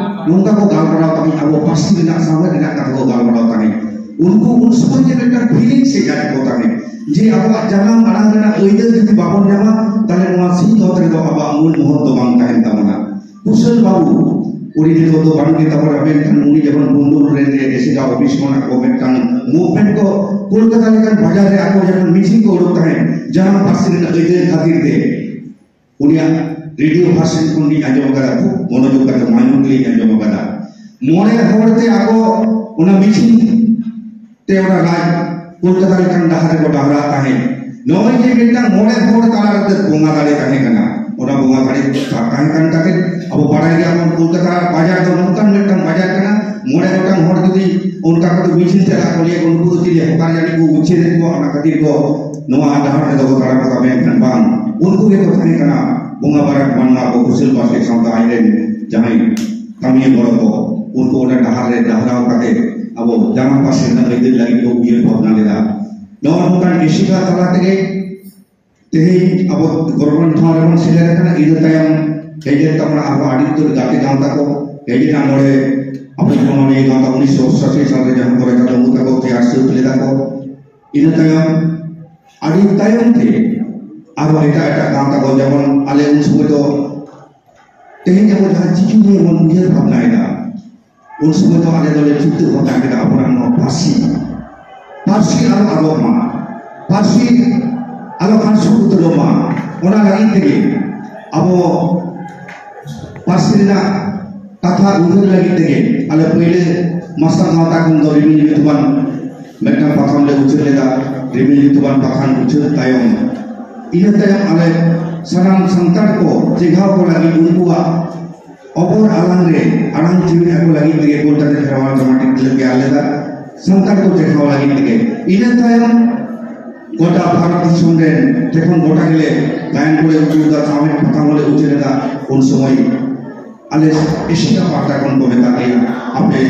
ᱱᱚᱝᱠᱟ ᱠᱚ ᱜᱟᱞᱢᱟᱨᱟᱣ ᱛᱟᱦᱮᱸᱫ, ᱟᱵᱚ ᱯᱟᱹᱨᱥᱤ ᱨᱮᱱᱟᱜ ᱥᱟᱶᱦᱮᱫ ᱨᱮᱱᱟᱜ ᱠᱟᱛᱷᱟ ᱠᱚ ᱜᱟᱞᱢᱟᱨᱟᱣ ᱛᱟᱦᱮᱸᱫ᱾ ᱩᱱᱠᱩ ᱩᱱ ᱥᱚᱢᱚᱭ ᱡᱮ ᱢᱤᱫᱴᱟᱝ ᱯᱷᱤᱞᱤᱝᱥ ᱦᱮᱡ ᱟᱫ ᱠᱚ ᱛᱟᱦᱮᱸᱫ, ᱡᱮ ᱟᱵᱚᱣᱟᱜ ᱡᱟᱱᱟᱢ ᱟᱲᱟᱝ ᱨᱮᱱᱟᱜ ᱟᱹᱭᱫᱟᱹᱨ ᱡᱩᱫᱤ ᱵᱟᱵᱚᱱ ᱧᱟᱢᱟ, ᱛᱟᱦᱞᱮ ᱱᱚᱣᱟ ᱥᱤᱧᱚᱛ ᱨᱮᱫᱚ ᱟᱵᱚᱣᱟᱜ ᱢᱩᱞ ᱢᱚᱦᱚᱛ ᱫᱚ ᱵᱟᱝ ᱛᱟᱦᱮᱱ ᱛᱟᱵᱚᱱᱟ᱾ ᱠᱩᱥᱚᱞ ᱵᱟᱹᱵᱩ, ᱩᱱᱤ ᱱᱤᱛᱚᱜ ᱫᱚ ᱵᱟᱹᱱᱩᱜ ᱜᱮ ᱛᱟᱵᱚᱱᱟ, ᱢᱮᱱᱠᱷᱟᱱ ᱩᱱᱤ ᱡᱮᱢᱚᱱ ᱵᱩᱱᱫᱩᱞ ᱨᱮᱱ ᱜᱮ ᱮᱥᱮᱠᱟ ᱚᱯᱷᱤᱥ ᱠᱷᱚᱱᱟᱜ ᱠᱚ ᱢᱤᱫᱴᱟᱝ ᱢᱩᱵᱷᱢᱮᱱᱴ ᱠᱚ ᱠᱳᱞᱠᱟᱛᱟ ᱞᱮᱠᱟᱱ ᱵᱟᱡᱟᱨ ᱨᱮ ᱟᱠᱚ ᱡᱮᱢᱚᱱ ᱢᱤᱪᱷᱤᱞ ᱠᱚ ᱩᱰᱩᱠ ᱛᱟᱦᱮᱸᱫ ᱡᱟᱱᱟᱢ ᱯᱟᱹᱨᱥᱤ ᱨᱮᱱᱟᱜ ᱟᱹᱭᱫᱟᱹᱨ ᱠᱷᱟᱹᱛᱤᱨ ᱛᱮ᱾ ᱩᱱᱤᱭᱟᱜ ᱨᱮᱰᱤᱭᱳ ᱵᱷᱟᱨᱥᱮᱱ ᱠᱷᱚᱱ ᱞᱤᱧ ᱟᱸᱡᱚᱢ ᱟᱠᱟᱫᱟ, ᱠᱷᱩᱵ ᱢᱚᱱᱳᱡᱳᱜᱽ ᱠᱟᱛᱮ ᱢᱟᱭᱱᱩ ᱜᱮᱞᱤᱧ ᱟᱸᱡᱚᱢ ᱟᱠᱟᱫᱟ᱾ ᱢᱚᱬᱮ ᱦᱚᱲ ᱛᱮ ᱟᱠᱚ ᱚᱱᱟ ᱢᱤᱪᱷᱤᱞ ᱛᱮ ᱚᱱᱟ ᱨᱟᱡᱽ ᱠᱳᱞᱠᱟᱛᱟ ᱞᱮᱠᱟᱱ ᱰᱟᱦᱟᱨ ᱨᱮᱠᱚ ᱰᱟᱦᱨᱟᱜ ᱛᱟᱦᱮᱸᱫ᱾ ᱱᱚᱜᱼᱚᱭ ᱡᱮ ᱢᱤᱫᱴᱟᱝ ᱢᱚᱬᱮ ᱦᱚᱲ ᱛᱟᱞᱟ ᱨᱮ ᱵᱚᱸᱜᱟ ᱫᱟᱲᱮ ᱛᱟᱦᱮᱸ ᱠᱟᱱᱟ, ᱚᱱᱟ ᱵᱚᱸᱜᱟ ᱫᱟᱲᱮ ᱛᱟᱦᱮᱸ ᱠᱟᱱ ᱛᱟᱦᱮᱸᱫ᱾ ᱟᱵᱚ ᱵᱟᱲᱟᱭ ᱜᱮᱭᱟᱵᱚᱱ, ᱠᱳᱞᱠᱟᱛᱟ ᱵᱟᱡᱟᱨ ᱫᱚ ᱱᱚᱝᱠᱟᱱ ᱢᱤᱫᱴᱟᱝ ᱵᱟᱡᱟᱨ ᱠᱟᱱᱟ, ᱢᱚᱬᱮ ᱜᱚᱴᱟᱝ ᱦᱚᱲ ᱡᱩᱫᱤ ᱚᱱᱠᱟ ᱠᱟᱛᱮ ᱢᱤᱪᱷᱤᱞ ᱪᱟᱞᱟᱜ ᱠᱚ ᱞᱟᱹᱭᱟ, ᱩᱱᱠᱩ ᱫᱚ ᱪᱤᱞᱤ ᱦᱚᱠᱟᱨ ᱡᱟᱹᱱᱤᱡ ᱠᱚ ᱩᱪᱷᱟᱹᱱᱮᱫ ᱠᱚᱣᱟ, ᱚᱱᱟ ᱠᱷᱟᱹᱛᱤᱨ ᱠᱚ ᱱᱚᱣᱟ ᱰᱟᱦᱟᱨ ᱨᱮᱫᱚ ᱠᱚ ᱛᱟᱲᱟᱢ ᱠᱟᱫᱟ᱾ ᱢᱮᱱᱠᱷᱟᱱ ᱵᱟᱝ, ᱩᱱᱠᱩ ᱜᱮᱠᱚ ᱛᱟᱦᱮᱸ ᱠᱟᱱᱟ ᱵᱚᱸᱜᱟ ᱵᱟᱨᱟᱠ ᱢᱟᱱᱣᱟ ᱠᱚ, ᱠᱩᱥᱟᱹᱞ ᱵᱟᱥᱠᱮ ᱥᱟᱶᱛᱟ ᱟᱡ ᱨᱮᱱ ᱡᱟᱦᱟᱸᱭ ᱠᱟᱹᱢᱤᱭᱟᱹ ᱜᱚᱲᱚ ᱠᱚ, ᱩᱱᱠᱩ ᱚᱱᱟ ᱰᱟᱦᱟᱨ ᱨᱮ ᱰᱟᱦᱨᱟᱣ ᱠᱟᱛᱮ ᱟᱵᱚ ᱡᱟᱱᱟᱢ ᱯᱟᱹᱨᱥᱤ ᱨᱮᱱᱟᱜ ᱟᱹᱭᱫᱟᱹᱨ ᱞᱟᱹᱜᱤᱫ ᱠᱚ ᱩᱭᱦᱟᱹᱨ ᱵᱷᱟᱵᱽᱱᱟ ᱞᱮᱫᱟ᱾ ᱱᱚᱜᱼᱚ ᱱᱚᱝᱠᱟᱱ ᱮᱥᱮᱠᱟ ᱛᱟᱞᱟ ᱛᱮᱜᱮ ᱛᱮᱦᱮᱧ ᱟᱵᱚ ᱜᱚᱨᱚᱵᱟᱱ ᱴᱷᱟᱶ ᱨᱮᱵᱚᱱ ᱥᱮᱴᱮᱨ ᱟᱠᱟᱱᱟ᱾ ᱤᱱᱟᱹ ᱛᱟᱭᱚᱢ ᱦᱮᱡ ᱮᱱ ᱛᱟᱵᱚᱱᱟ ᱟᱨᱦᱚᱸ ᱟᱹᱰᱤ ᱩᱛᱟᱹᱨ ᱜᱟᱛᱮ ᱜᱟᱶᱛᱟ ᱠᱚ᱾ ᱦᱮᱡ ᱮᱱᱟ ᱱᱚᱰᱮ ᱟᱵᱚ ᱚᱱᱚᱞᱤᱭᱟᱹ ᱜᱟᱶᱛᱟ ᱩᱱᱤᱥᱥᱚ ᱚᱥᱴᱟᱥᱤ ᱥᱟᱞ ᱨᱮ ᱡᱟᱦᱟᱸ ᱠᱚᱨᱮ ᱠᱟᱛᱮ ᱩᱱᱠᱩ ᱛᱟᱠᱚ ᱛᱮᱭᱟᱨ ᱥᱟᱹᱛ ᱞᱮᱫᱟ ᱠᱚ᱾ ᱤᱱᱟᱹ ᱛᱟᱭᱚᱢ ᱟᱹᱰᱤ ᱛᱟᱭᱚᱢ ᱛᱮ ᱟᱨᱦᱚᱸ ᱮᱴᱟᱜ ᱮᱴᱟᱜ ᱜᱟᱶᱛᱟ ᱠᱚ, ᱡᱮᱢᱚᱱ ᱟᱞᱮ ᱩᱱ ᱥᱚᱢᱚᱭ ᱫᱚ ᱛᱮᱦᱮᱧ ᱟᱵᱚ ᱡᱟᱦᱟᱸ ᱪᱤᱠᱤ ᱱᱤᱭᱮ ᱵᱚᱱ ᱩᱭᱦᱟᱹᱨ ᱵᱷᱟᱵᱽᱱᱟᱭᱮᱫᱟ, ᱩᱱ ᱥᱚᱢᱚᱭ ᱫᱚ ᱟᱞᱮ ᱫᱚᱞᱮ ᱪᱤᱱᱛᱟᱹ ᱵᱷᱟᱵᱽᱱᱟ ᱠᱮᱫᱟ ᱟᱵᱚᱱᱟᱜ ᱱᱚᱣᱟ ᱯᱟᱹᱨᱥᱤ, ᱯᱟᱹᱨᱥᱤ ᱟᱞᱚ ᱟᱫᱚᱜ ᱢᱟ, ᱯᱟᱹᱨᱥᱤ ᱟᱞᱚ ᱠᱷᱟᱱ ᱥᱩᱨ ᱩᱛᱟᱹᱨᱚᱜ ᱢᱟ᱾ ᱚᱱᱟ ᱞᱟᱹᱜᱤᱫ ᱛᱮᱜᱮ ᱟᱵᱚ ᱯᱟᱹᱨᱥᱤ ᱨᱮᱱᱟᱜ ᱠᱟᱛᱷᱟ ᱩᱭᱦᱟᱹᱨ ᱞᱟᱹᱜᱤᱫ ᱛᱮᱜᱮ ᱟᱞᱮ ᱯᱳᱭᱞᱳ ᱢᱟᱥᱴᱟᱨ ᱜᱟᱶᱛᱟ ᱠᱷᱚᱱ ᱫᱚ ᱨᱤᱢᱤᱞ ᱧᱩᱛᱩᱢᱟᱱ ᱢᱤᱫᱴᱟᱝ ᱯᱟᱛᱷᱟᱢ ᱞᱮ ᱩᱪᱷᱟᱹᱱ ᱞᱮᱫᱟ᱾ ᱨᱤᱢᱤᱞ ᱧᱩᱛᱩᱢᱟᱱ ᱯᱟᱛᱷᱟᱢ ᱩᱪᱷᱟᱹᱱ ᱛᱟᱭᱚᱢ, ᱤᱱᱟᱹ ᱛᱟᱭᱚᱢ ᱟᱞᱮ ᱥᱟᱱᱟᱢ ᱥᱟᱱᱛᱟᱲ ᱠᱚ ᱪᱮᱸᱜᱷᱟᱣ ᱠᱚ ᱞᱟᱹᱜᱤᱫ ᱩᱱᱠᱩᱣᱟᱜ ᱚᱵᱚᱨ ᱟᱞᱟᱝ ᱨᱮ ᱟᱲᱟᱝ ᱡᱤᱣᱤ ᱟᱹᱜᱩ ᱞᱟᱹᱜᱤᱫ ᱛᱮᱜᱮ ᱜᱳᱞᱴᱟᱹᱨᱤ ᱠᱷᱮᱨᱣᱟᱲ ᱡᱟᱦᱟᱸ ᱴᱤᱠᱤᱴ ᱞᱮ ᱛᱮᱭᱟᱨ ᱞᱮᱫᱟ, ᱥᱟᱱᱛᱟᱲ ᱠᱚ ᱪᱮᱸᱜᱷᱟᱣ ᱞᱟᱹᱜᱤᱫ ᱛᱮᱜᱮ᱾ ᱤᱱᱟᱹ ᱛᱟᱭᱚᱢ ᱜᱚᱴᱟ ᱵᱷᱟᱨᱚᱛ ᱫᱤᱥᱚᱢ ᱨᱮᱱ ᱡᱚᱠᱷᱚᱱ ᱜᱚᱴᱟ ᱜᱮᱞᱮ ᱜᱟᱭᱟᱱ ᱠᱚᱞᱮ ᱩᱪᱩ ᱞᱮᱫᱟ, ᱥᱟᱶᱦᱮᱫ ᱯᱟᱛᱷᱟᱢ ᱦᱚᱸᱞᱮ ᱩᱪᱩ ᱞᱮᱫᱟ, ᱩᱱ ᱥᱚᱢᱚᱭ ᱟᱞᱮ ᱮᱥᱮᱠᱟ ᱯᱟᱦᱴᱟ ᱠᱷᱚᱱ ᱠᱚ ᱢᱮᱛᱟᱫ ᱞᱮᱭᱟ, "ᱟᱯᱮ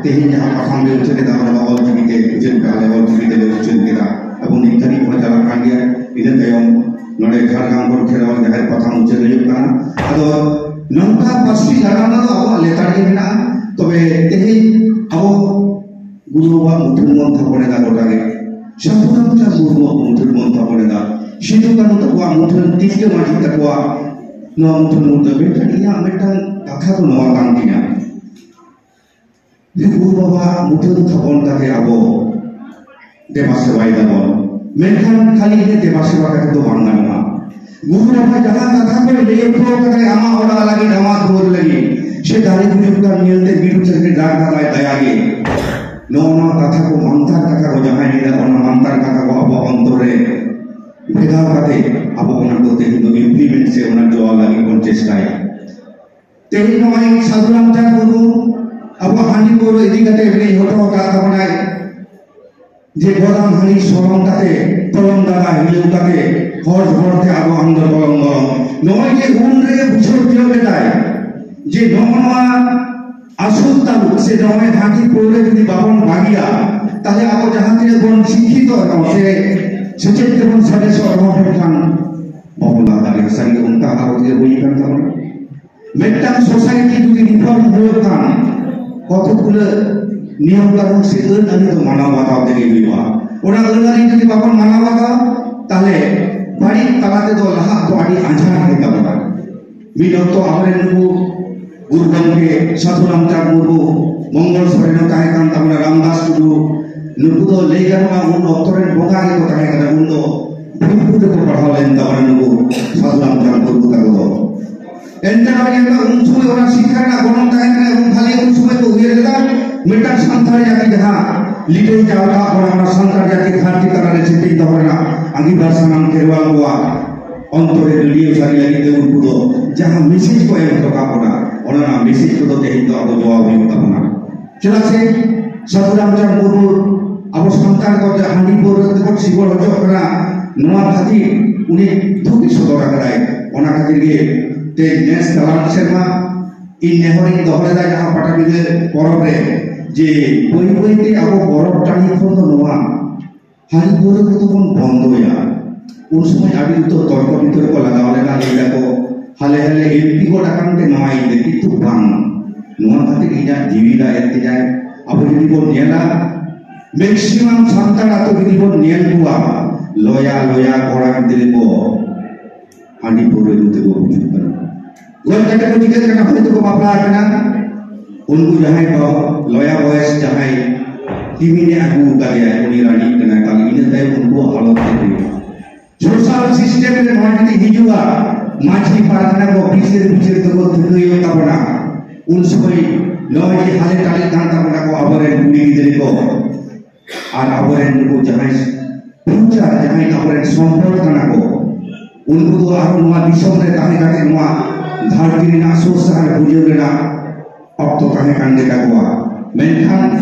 ᱛᱮᱦᱮᱧ ᱡᱟᱦᱟᱸ ᱯᱟᱛᱷᱟᱢ ᱞᱮ ᱩᱪᱷᱟᱹᱱ ᱮᱫᱟ, ᱚᱱᱟ ᱫᱚ ᱚᱞ ᱪᱤᱠᱤ ᱛᱮ ᱩᱪᱷᱟᱹᱱ ᱯᱮ, ᱟᱞᱮ ᱚᱞ ᱪᱤᱠᱤ ᱛᱮᱞᱮ ᱩᱪᱷᱟᱹᱱ ᱠᱮᱫᱟ᱾" ᱮᱵᱚᱝ ᱱᱤᱛ ᱫᱷᱟᱹᱵᱤᱡ ᱦᱚᱸ ᱪᱟᱞᱟᱜ ᱠᱟᱱ ᱜᱮᱭᱟ᱾ ᱤᱱᱟᱹ ᱛᱟᱭᱚᱢ ᱱᱚᱰᱮ ᱡᱷᱟᱲᱜᱨᱟᱢ ᱠᱷᱚᱱ ᱠᱷᱮᱨᱣᱟᱞ ᱡᱟᱦᱮᱨ ᱯᱟᱛᱷᱟᱢ ᱩᱪᱷᱟᱹᱱ ᱦᱩᱭᱩᱜ ᱠᱟᱱᱟ᱾ ᱟᱫᱚ ᱱᱚᱝᱠᱟ ᱯᱟᱹᱨᱥᱤ ᱞᱟᱲᱟᱣ ᱫᱚ ᱟᱵᱚᱣᱟᱜ ᱞᱮᱛᱟᱲ ᱜᱮ ᱢᱮᱱᱟᱜᱼᱟ᱾ ᱛᱚᱵᱮ ᱛᱮᱦᱮᱧ ᱟᱵᱚ ᱜᱩᱨᱩ ᱵᱟᱵᱟᱣᱟᱜ ᱢᱩᱴᱷᱟᱹᱱ ᱵᱚᱱ ᱛᱷᱟᱯᱚᱱ ᱮᱫᱟ ᱜᱚᱴᱟ ᱜᱮ᱾ ᱥᱟᱹᱫᱷᱩ ᱨᱟᱢᱪᱟᱸᱫᱽ ᱢᱩᱨᱢᱩᱣᱟᱜ ᱢᱩᱴᱷᱟᱹᱱ ᱵᱚᱱ ᱛᱷᱟᱯᱚᱱ ᱮᱫᱟ, ᱥᱤᱫᱩ ᱠᱟᱹᱱᱦᱩ ᱛᱟᱠᱚᱣᱟᱜ ᱢᱩᱴᱷᱟᱹᱱ, ᱛᱤᱞᱠᱟᱹ ᱢᱟᱹᱡᱷᱤ ᱛᱟᱠᱚᱣᱟᱜ ᱱᱚᱣᱟ ᱢᱩᱴᱷᱟᱹᱱ ᱢᱩᱴᱷᱟᱹᱱ᱾ ᱢᱮᱱᱠᱷᱟᱱ ᱤᱧᱟᱹᱜ ᱢᱤᱫᱴᱟᱝ ᱠᱟᱛᱷᱟ ᱫᱚ ᱱᱚᱣᱟ ᱠᱟᱱ ᱛᱤᱧᱟ, ᱡᱮ ᱜᱩᱨᱩ ᱵᱟᱵᱟᱣᱟᱜ ᱢᱩᱴᱷᱟᱹᱱ ᱛᱷᱟᱯᱚᱱ ᱠᱟᱛᱮ ᱟᱵᱚ ᱫᱮᱵᱟ ᱥᱮᱵᱟᱭ ᱫᱟᱵᱚᱱ, ᱢᱮᱱᱠᱷᱟᱱ ᱠᱷᱟᱹᱞᱤ ᱤᱱᱟᱹ ᱫᱮᱵᱟ ᱥᱮᱵᱟ ᱠᱟᱛᱮ ᱫᱚ ᱵᱟᱝ ᱜᱟᱱᱚᱜᱼᱟ᱾ ᱜᱩᱨᱩ ᱵᱟᱵᱟ ᱡᱟᱦᱟᱸ ᱠᱟᱛᱷᱟ ᱠᱚᱭ ᱞᱟᱹᱭ ᱦᱚᱴᱚ ᱠᱟᱫᱟᱭ, ᱟᱢᱟᱜ ᱚᱲᱟᱜ ᱞᱟᱹᱜᱤᱫ, ᱟᱢᱟᱜ ᱫᱩᱣᱟᱹᱨ ᱞᱟᱹᱜᱤᱫ, ᱥᱮ ᱫᱟᱨᱮ ᱜᱩᱡᱩᱜ ᱠᱟᱱ ᱧᱮᱞᱛᱮ ᱢᱤᱨᱩ ᱪᱮᱬᱮ ᱨᱟᱜ ᱠᱟᱫᱟᱭ ᱫᱟᱭᱟ ᱜᱮ᱾ ᱱᱚᱜᱼᱚ ᱱᱚᱣᱟ ᱠᱟᱛᱷᱟ ᱠᱚ, ᱢᱟᱱᱛᱟᱨ ᱠᱟᱛᱷᱟ ᱠᱚ ᱡᱟᱦᱟᱸᱭ ᱞᱟᱹᱭᱫᱟ, ᱚᱱᱟ ᱢᱟᱱᱛᱟᱨ ᱠᱟᱛᱷᱟ ᱠᱚ ᱟᱵᱚᱣᱟᱜ ᱚᱱᱛᱚᱨ ᱨᱮ ᱵᱷᱮᱫᱟᱣ ᱠᱟᱛᱮ ᱟᱵᱚ ᱚᱱᱟ ᱠᱚ ᱛᱮᱦᱮᱧ ᱫᱚ ᱤᱢᱯᱞᱤᱢᱮᱱᱴ ᱥᱮ ᱚᱱᱟ ᱡᱚᱲᱟᱣ ᱞᱟᱹᱜᱤᱫ ᱵᱚᱱ ᱪᱮᱥᱴᱟᱭᱟ᱾ ᱛᱮᱦᱮᱧ ᱱᱚᱜᱼᱚᱭ ᱥᱟᱹᱫᱷᱩ ᱨᱟᱢᱪᱟᱸᱫᱽ ᱢᱩᱨᱢᱩ ᱟᱵᱚ ᱦᱟᱺᱰᱤ ᱯᱟᱹᱣᱨᱟᱹ ᱤᱫᱤ ᱠᱟᱛᱮ ᱞᱟᱹᱭ ᱦᱚᱴᱚ ᱟᱠᱟᱫ ᱛᱟᱵᱚᱱᱟᱭ ᱡᱮ ᱜᱚᱫᱟᱢ ᱦᱟᱺᱰᱤ ᱥᱚᱨᱚᱢ ᱠᱟᱛᱮ, ᱛᱚᱞᱚᱢ ᱫᱟᱫᱟ ᱦᱤᱞᱟᱹᱣ ᱠᱟᱛᱮ, ᱦᱚᱲ ᱦᱚᱲ ᱛᱮ ᱟᱵᱚ ᱟᱢ ᱫᱚ ᱛᱚᱞᱚᱢ ᱫᱚᱞᱚᱢ᱾ ᱱᱚᱜᱼᱚᱭ ᱡᱮ ᱩᱱ ᱨᱮᱜᱮ ᱵᱩᱡᱷᱟᱹᱣ ᱛᱤᱭᱳᱜ ᱞᱮᱫᱟᱭ ᱡᱮ ᱱᱚᱜᱼᱚ ᱱᱚᱣᱟ ᱟᱥᱩᱞ ᱛᱟᱞᱩᱠ ᱥᱮ ᱱᱚᱜᱼᱚᱭ ᱦᱟᱺᱰᱤ ᱯᱟᱹᱣᱨᱟᱹ ᱡᱩᱫᱤ ᱵᱟᱵᱚᱱ ᱵᱟᱹᱜᱤᱭᱟ, ᱛᱟᱦᱞᱮ ᱟᱵᱚ ᱡᱟᱦᱟᱸ ᱛᱤᱱᱟᱹᱜ ᱵᱚᱱ ᱥᱤᱠᱠᱷᱤᱛᱚ ᱨᱮᱦᱚᱸ ᱥᱮ ᱥᱮᱪᱮᱫ ᱛᱮᱵᱚᱱ ᱥᱟᱰᱮᱥᱚᱜ ᱨᱮᱦᱚᱸ, ᱢᱮᱱᱠᱷᱟᱱ ᱵᱟᱵᱚᱱ ᱞᱟᱦᱟ ᱫᱟᱲᱮᱭᱟᱜᱼᱟ᱾ ᱥᱟᱹᱨᱤ ᱜᱮ ᱚᱱᱠᱟ ᱦᱟᱞᱚᱛ ᱜᱮ ᱦᱩᱭ ᱟᱠᱟᱱ ᱛᱟᱵᱚᱱᱟ᱾ ᱢᱤᱫᱴᱟᱝ ᱥᱳᱥᱟᱭᱴᱤ ᱡᱩᱫᱤ ᱨᱤᱯᱷᱚᱨᱢ ᱦᱩᱭᱩᱜ ᱠᱷᱟᱱ, ᱠᱚᱛᱚᱠ ᱜᱩᱞᱟᱹ ᱱᱤᱭᱚᱢ ᱠᱟᱹᱱᱩᱱ ᱥᱮ ᱟᱹᱱ ᱟᱹᱨᱤ ᱫᱚ ᱢᱟᱱᱟᱣ ᱵᱟᱛᱟᱣ ᱛᱮᱜᱮ ᱦᱩᱭᱩᱜᱼᱟ᱾ ᱚᱱᱟ ᱟᱹᱱ ᱟᱹᱨᱤ ᱡᱩᱫᱤ ᱵᱟᱵᱚᱱ ᱢᱟᱱᱟᱣ ᱵᱟᱛᱟᱣᱟ, ᱛᱟᱦᱞᱮ ᱵᱟᱹᱲᱤᱡ ᱛᱟᱞᱟ ᱛᱮᱫᱚ ᱞᱟᱦᱟᱜ ᱫᱚ ᱟᱹᱰᱤ ᱟᱡᱷᱟᱴ ᱜᱮ ᱛᱟᱵᱚᱱᱟ᱾ ᱢᱤᱫ ᱚᱠᱛᱚ ᱟᱵᱚᱨᱮᱱ ᱱᱩᱠᱩ ᱜᱩᱨᱩ ᱜᱚᱢᱠᱮ ᱥᱟᱹᱫᱷᱩ ᱨᱟᱢᱪᱟᱸᱫᱽ ᱢᱩᱨᱢᱩ, ᱢᱚᱝᱜᱚᱞ ᱥᱚᱨᱮᱱ ᱦᱚᱸ ᱛᱟᱦᱮᱸ ᱠᱟᱱ ᱛᱟᱵᱚᱱᱟ, ᱨᱟᱢᱫᱟᱥ ᱴᱩᱰᱩ, ᱱᱩᱠᱩ ᱫᱚ ᱞᱟᱹᱭ ᱜᱟᱱᱚᱜᱼᱟ ᱩᱱ ᱚᱠᱛᱚ ᱨᱮᱱ ᱵᱚᱸᱜᱟ ᱜᱮᱠᱚ ᱛᱟᱦᱮᱸ ᱠᱟᱱᱟ᱾ ᱩᱱ ᱫᱚ ᱵᱷᱤᱠᱠᱷᱩ ᱛᱮᱠᱚ ᱯᱟᱲᱦᱟᱣ ᱞᱮᱱ ᱛᱟᱵᱚᱱᱟ ᱱᱩᱠᱩ ᱥᱟᱹᱫᱷᱩ ᱨᱟᱢᱪᱟᱸᱫᱽ ᱢᱩᱨᱢᱩ ᱛᱟᱠᱚ ᱫᱚ᱾ ᱮᱱᱛᱮ ᱨᱮᱦᱚᱸ ᱧᱮᱞ ᱢᱮ, ᱩᱱ ᱥᱚᱢᱚᱭ ᱚᱱᱟ ᱥᱤᱠᱠᱷᱟ ᱨᱮᱱᱟᱜ ᱜᱚᱱᱚᱝ ᱛᱟᱦᱮᱸ ᱠᱟᱱᱟ, ᱩᱱ ᱠᱷᱟᱹᱞᱤ ᱩᱱ ᱥᱚᱢᱚᱭ ᱠᱚ ᱩᱭᱦᱟᱹᱨ ᱞᱮᱫᱟ, ᱢᱤᱫᱴᱟᱝ ᱥᱟᱱᱛᱟᱲ ᱡᱟᱹᱛᱤ ᱡᱟᱦᱟᱸ ᱞᱤᱴᱟᱹᱭ ᱪᱟᱞ ᱟᱠᱟᱫ ᱵᱚᱱᱟ, ᱚᱱᱟ ᱥᱟᱱᱛᱟᱲ ᱡᱟᱹᱛᱤ ᱫᱷᱟᱹᱨᱛᱤ ᱛᱟᱞᱟ ᱨᱮ ᱥᱮᱯᱮᱧ ᱫᱚᱦᱚ ᱨᱮᱱᱟᱜ ᱟᱸᱜᱤᱵᱷᱟᱨ ᱥᱟᱱᱟᱢ ᱠᱷᱮᱨᱣᱟᱞ ᱠᱚᱣᱟᱜ ᱚᱱᱛᱚᱨ ᱨᱮ ᱰᱟᱹᱰᱭᱟᱹᱣ ᱥᱟᱹᱨᱤ ᱞᱟᱹᱜᱤᱫ ᱛᱮ ᱩᱱᱠᱩ ᱫᱚ ᱡᱟᱦᱟᱸ ᱢᱮᱥᱮᱡᱽ ᱠᱚ ᱮᱢ ᱦᱚᱴᱚ ᱠᱟᱜ ᱵᱚᱱᱟ, ᱚᱱᱟ ᱨᱮᱱᱟᱜ ᱢᱮᱥᱮᱡᱽ ᱠᱚᱫᱚ ᱛᱮᱦᱮᱧ ᱫᱚ ᱟᱵᱚ ᱡᱚᱣᱟᱣ ᱦᱩᱭᱩᱜ ᱛᱟᱵᱚᱱᱟ᱾ ᱪᱮᱫᱟᱜ ᱥᱮ ᱥᱟᱹᱫᱷᱩ ᱨᱟᱢᱪᱟᱸᱫᱽ ᱢᱩᱨᱢᱩ ᱟᱵᱚ ᱥᱟᱱᱛᱟᱲ ᱠᱚ ᱡᱟᱦᱟᱸ ᱦᱟᱺᱰᱤ ᱯᱟᱹᱣᱨᱟᱹ ᱛᱮᱵᱚᱱ ᱥᱤᱵᱚᱲ ᱦᱚᱪᱚᱜ ᱠᱟᱱᱟ, ᱱᱚᱣᱟ ᱠᱷᱟᱹᱛᱤᱨ ᱩᱱᱤ ᱫᱩᱠ ᱮ ᱥᱚᱫᱚᱨ ᱟᱠᱟᱫᱟᱭ᱾ ᱚᱱᱟ ᱠᱷᱟᱹᱛᱤᱨ ᱜᱮ ᱛᱮ ᱱᱮᱥ ᱪᱟᱞᱟᱣ ᱥᱮᱨᱢᱟ ᱤᱧ ᱱᱮᱦᱚᱨᱤᱧ ᱫᱚᱦᱚ ᱞᱮᱫᱟ ᱡᱟᱦᱟᱸ ᱯᱟᱴᱟᱵᱤᱸᱫᱷᱟᱹ ᱯᱚᱨᱚᱵᱽ ᱨᱮ, ᱡᱮ ᱵᱟᱹᱭ ᱵᱟᱹᱭ ᱛᱮ ᱟᱵᱚ ᱯᱚᱨᱚᱵᱽ ᱴᱟᱺᱰᱤ ᱠᱷᱚᱱ ᱫᱚ ᱱᱚᱣᱟ ᱦᱟᱺᱰᱤ ᱯᱟᱹᱣᱨᱟᱹ ᱠᱚᱫᱚ ᱵᱚᱱ ᱵᱚᱱᱫᱚᱭᱟ᱾ ᱩᱱ ᱥᱚᱢᱚᱭ ᱟᱹᱰᱤ ᱩᱛᱟᱹᱨ ᱛᱚᱨᱠᱚ ᱵᱤᱛᱚᱨᱠᱚ ᱞᱟᱜᱟᱣ ᱞᱮᱱᱟ, ᱞᱟᱹᱭ ᱫᱟᱠᱚ ᱦᱟᱞᱮ ᱦᱟᱞᱮ ᱮᱢᱯᱤ ᱜᱚᱫ ᱟᱠᱟᱱ ᱛᱮ ᱱᱚᱣᱟ ᱤᱭᱟᱹ, ᱠᱤᱱᱛᱩ ᱵᱟᱝ, ᱱᱚᱣᱟ ᱠᱷᱟᱹᱛᱤᱨ ᱤᱧᱟᱹᱜ ᱡᱤᱣᱤ ᱨᱟᱜ ᱮᱱ ᱛᱤᱧᱟᱹ᱾ ᱟᱵᱚ ᱡᱩᱫᱤ ᱵᱚᱱ ᱧᱮᱞᱟ, ᱢᱮᱠᱥᱤᱢᱟᱢ ᱥᱟᱱᱛᱟᱲ ᱟᱹᱛᱩ ᱡᱩᱫᱤ ᱵᱚᱱ ᱧᱮᱞ ᱠᱚᱣᱟ, ᱞᱚᱭᱟ ᱞᱚᱭᱟ ᱠᱚᱲᱟ ᱜᱤᱫᱽᱨᱟᱹ ᱠᱚ ᱦᱟᱺᱰᱤ ᱯᱟᱹᱣᱨᱟᱹ ᱧᱩ ᱛᱮᱠᱚ ᱜᱩᱡᱩᱜ ᱠᱟᱱᱟ᱾ ᱜᱚᱡ ᱠᱟᱛᱮ ᱠᱚ ᱪᱤᱠᱟᱹᱜ ᱠᱟᱱᱟ? ᱦᱚᱭᱛᱳ ᱠᱚ ᱵᱟᱯᱞᱟ ᱟᱠᱟᱱᱟ᱾ ᱩᱱᱠᱩ ᱡᱟᱦᱟᱸᱭ ᱠᱚ ᱞᱚᱭᱟ ᱵᱚᱭᱮᱥ ᱡᱟᱦᱟᱸᱭ ᱠᱤᱢᱤᱱᱮ ᱟᱹᱜᱩ ᱟᱠᱟᱫᱮᱭᱟ, ᱩᱱᱤ ᱨᱟᱺᱰᱤᱜ ᱠᱟᱱᱟᱭ, ᱛᱟᱦᱞᱮ ᱤᱱᱟᱹ ᱛᱟᱭᱚᱢ ᱩᱱᱠᱩᱣᱟᱜ ᱦᱟᱞᱚᱛ ᱪᱮᱫ ᱦᱩᱭᱩᱜᱼᱟ? ᱥᱳᱥᱟᱞ ᱥᱤᱥᱴᱮᱢ ᱨᱮ ᱱᱚᱣᱟ ᱡᱩᱫᱤ ᱦᱤᱡᱩᱜᱼᱟ, ᱢᱟᱹᱡᱷᱤ ᱯᱟᱨᱜᱟᱱᱟ ᱠᱚ ᱵᱤᱪᱟᱹᱨ ᱵᱤᱪᱟᱹᱨ ᱛᱮᱠᱚ ᱛᱷᱟᱹᱠᱟᱹᱭᱚᱜ ᱛᱟᱵᱚᱱᱟ, ᱩᱱ ᱥᱚᱢᱚᱭ ᱱᱚᱜᱼᱚᱭ ᱡᱮ ᱦᱟᱞᱮ ᱴᱟᱞᱮᱜ ᱠᱟᱱ ᱛᱟᱵᱚᱱᱟ ᱠᱚ ᱟᱵᱚᱨᱮᱱ ᱠᱩᱲᱤ ᱜᱤᱫᱽᱨᱟᱹ ᱠᱚ, ᱟᱨ ᱟᱵᱚᱨᱮᱱ ᱱᱩᱠᱩ ᱡᱟᱦᱟᱸᱭ ᱯᱷᱤᱭᱩᱪᱟᱨ, ᱡᱟᱦᱟᱸᱭ ᱟᱵᱚᱨᱮᱱ ᱥᱚᱢᱯᱚᱫ ᱠᱟᱱᱟ ᱠᱚ, ᱩᱱᱠᱩ ᱫᱚ ᱟᱨᱦᱚᱸ ᱱᱚᱣᱟ ᱫᱤᱥᱚᱢ ᱨᱮ ᱛᱟᱦᱮᱸ ᱠᱟᱛᱮ ᱱᱚᱣᱟ ᱫᱷᱟᱹᱨᱛᱤ ᱨᱮᱱᱟᱜ ᱥᱩᱨ ᱥᱟᱦᱟᱨ ᱵᱩᱡᱷᱟᱹᱣ ᱨᱮᱱᱟᱜ ᱚᱠᱛᱚ ᱛᱟᱦᱮᱸ ᱠᱟᱱ ᱜᱮ ᱛᱟᱠᱚᱣᱟ, ᱢᱮᱱᱠᱷᱟᱱ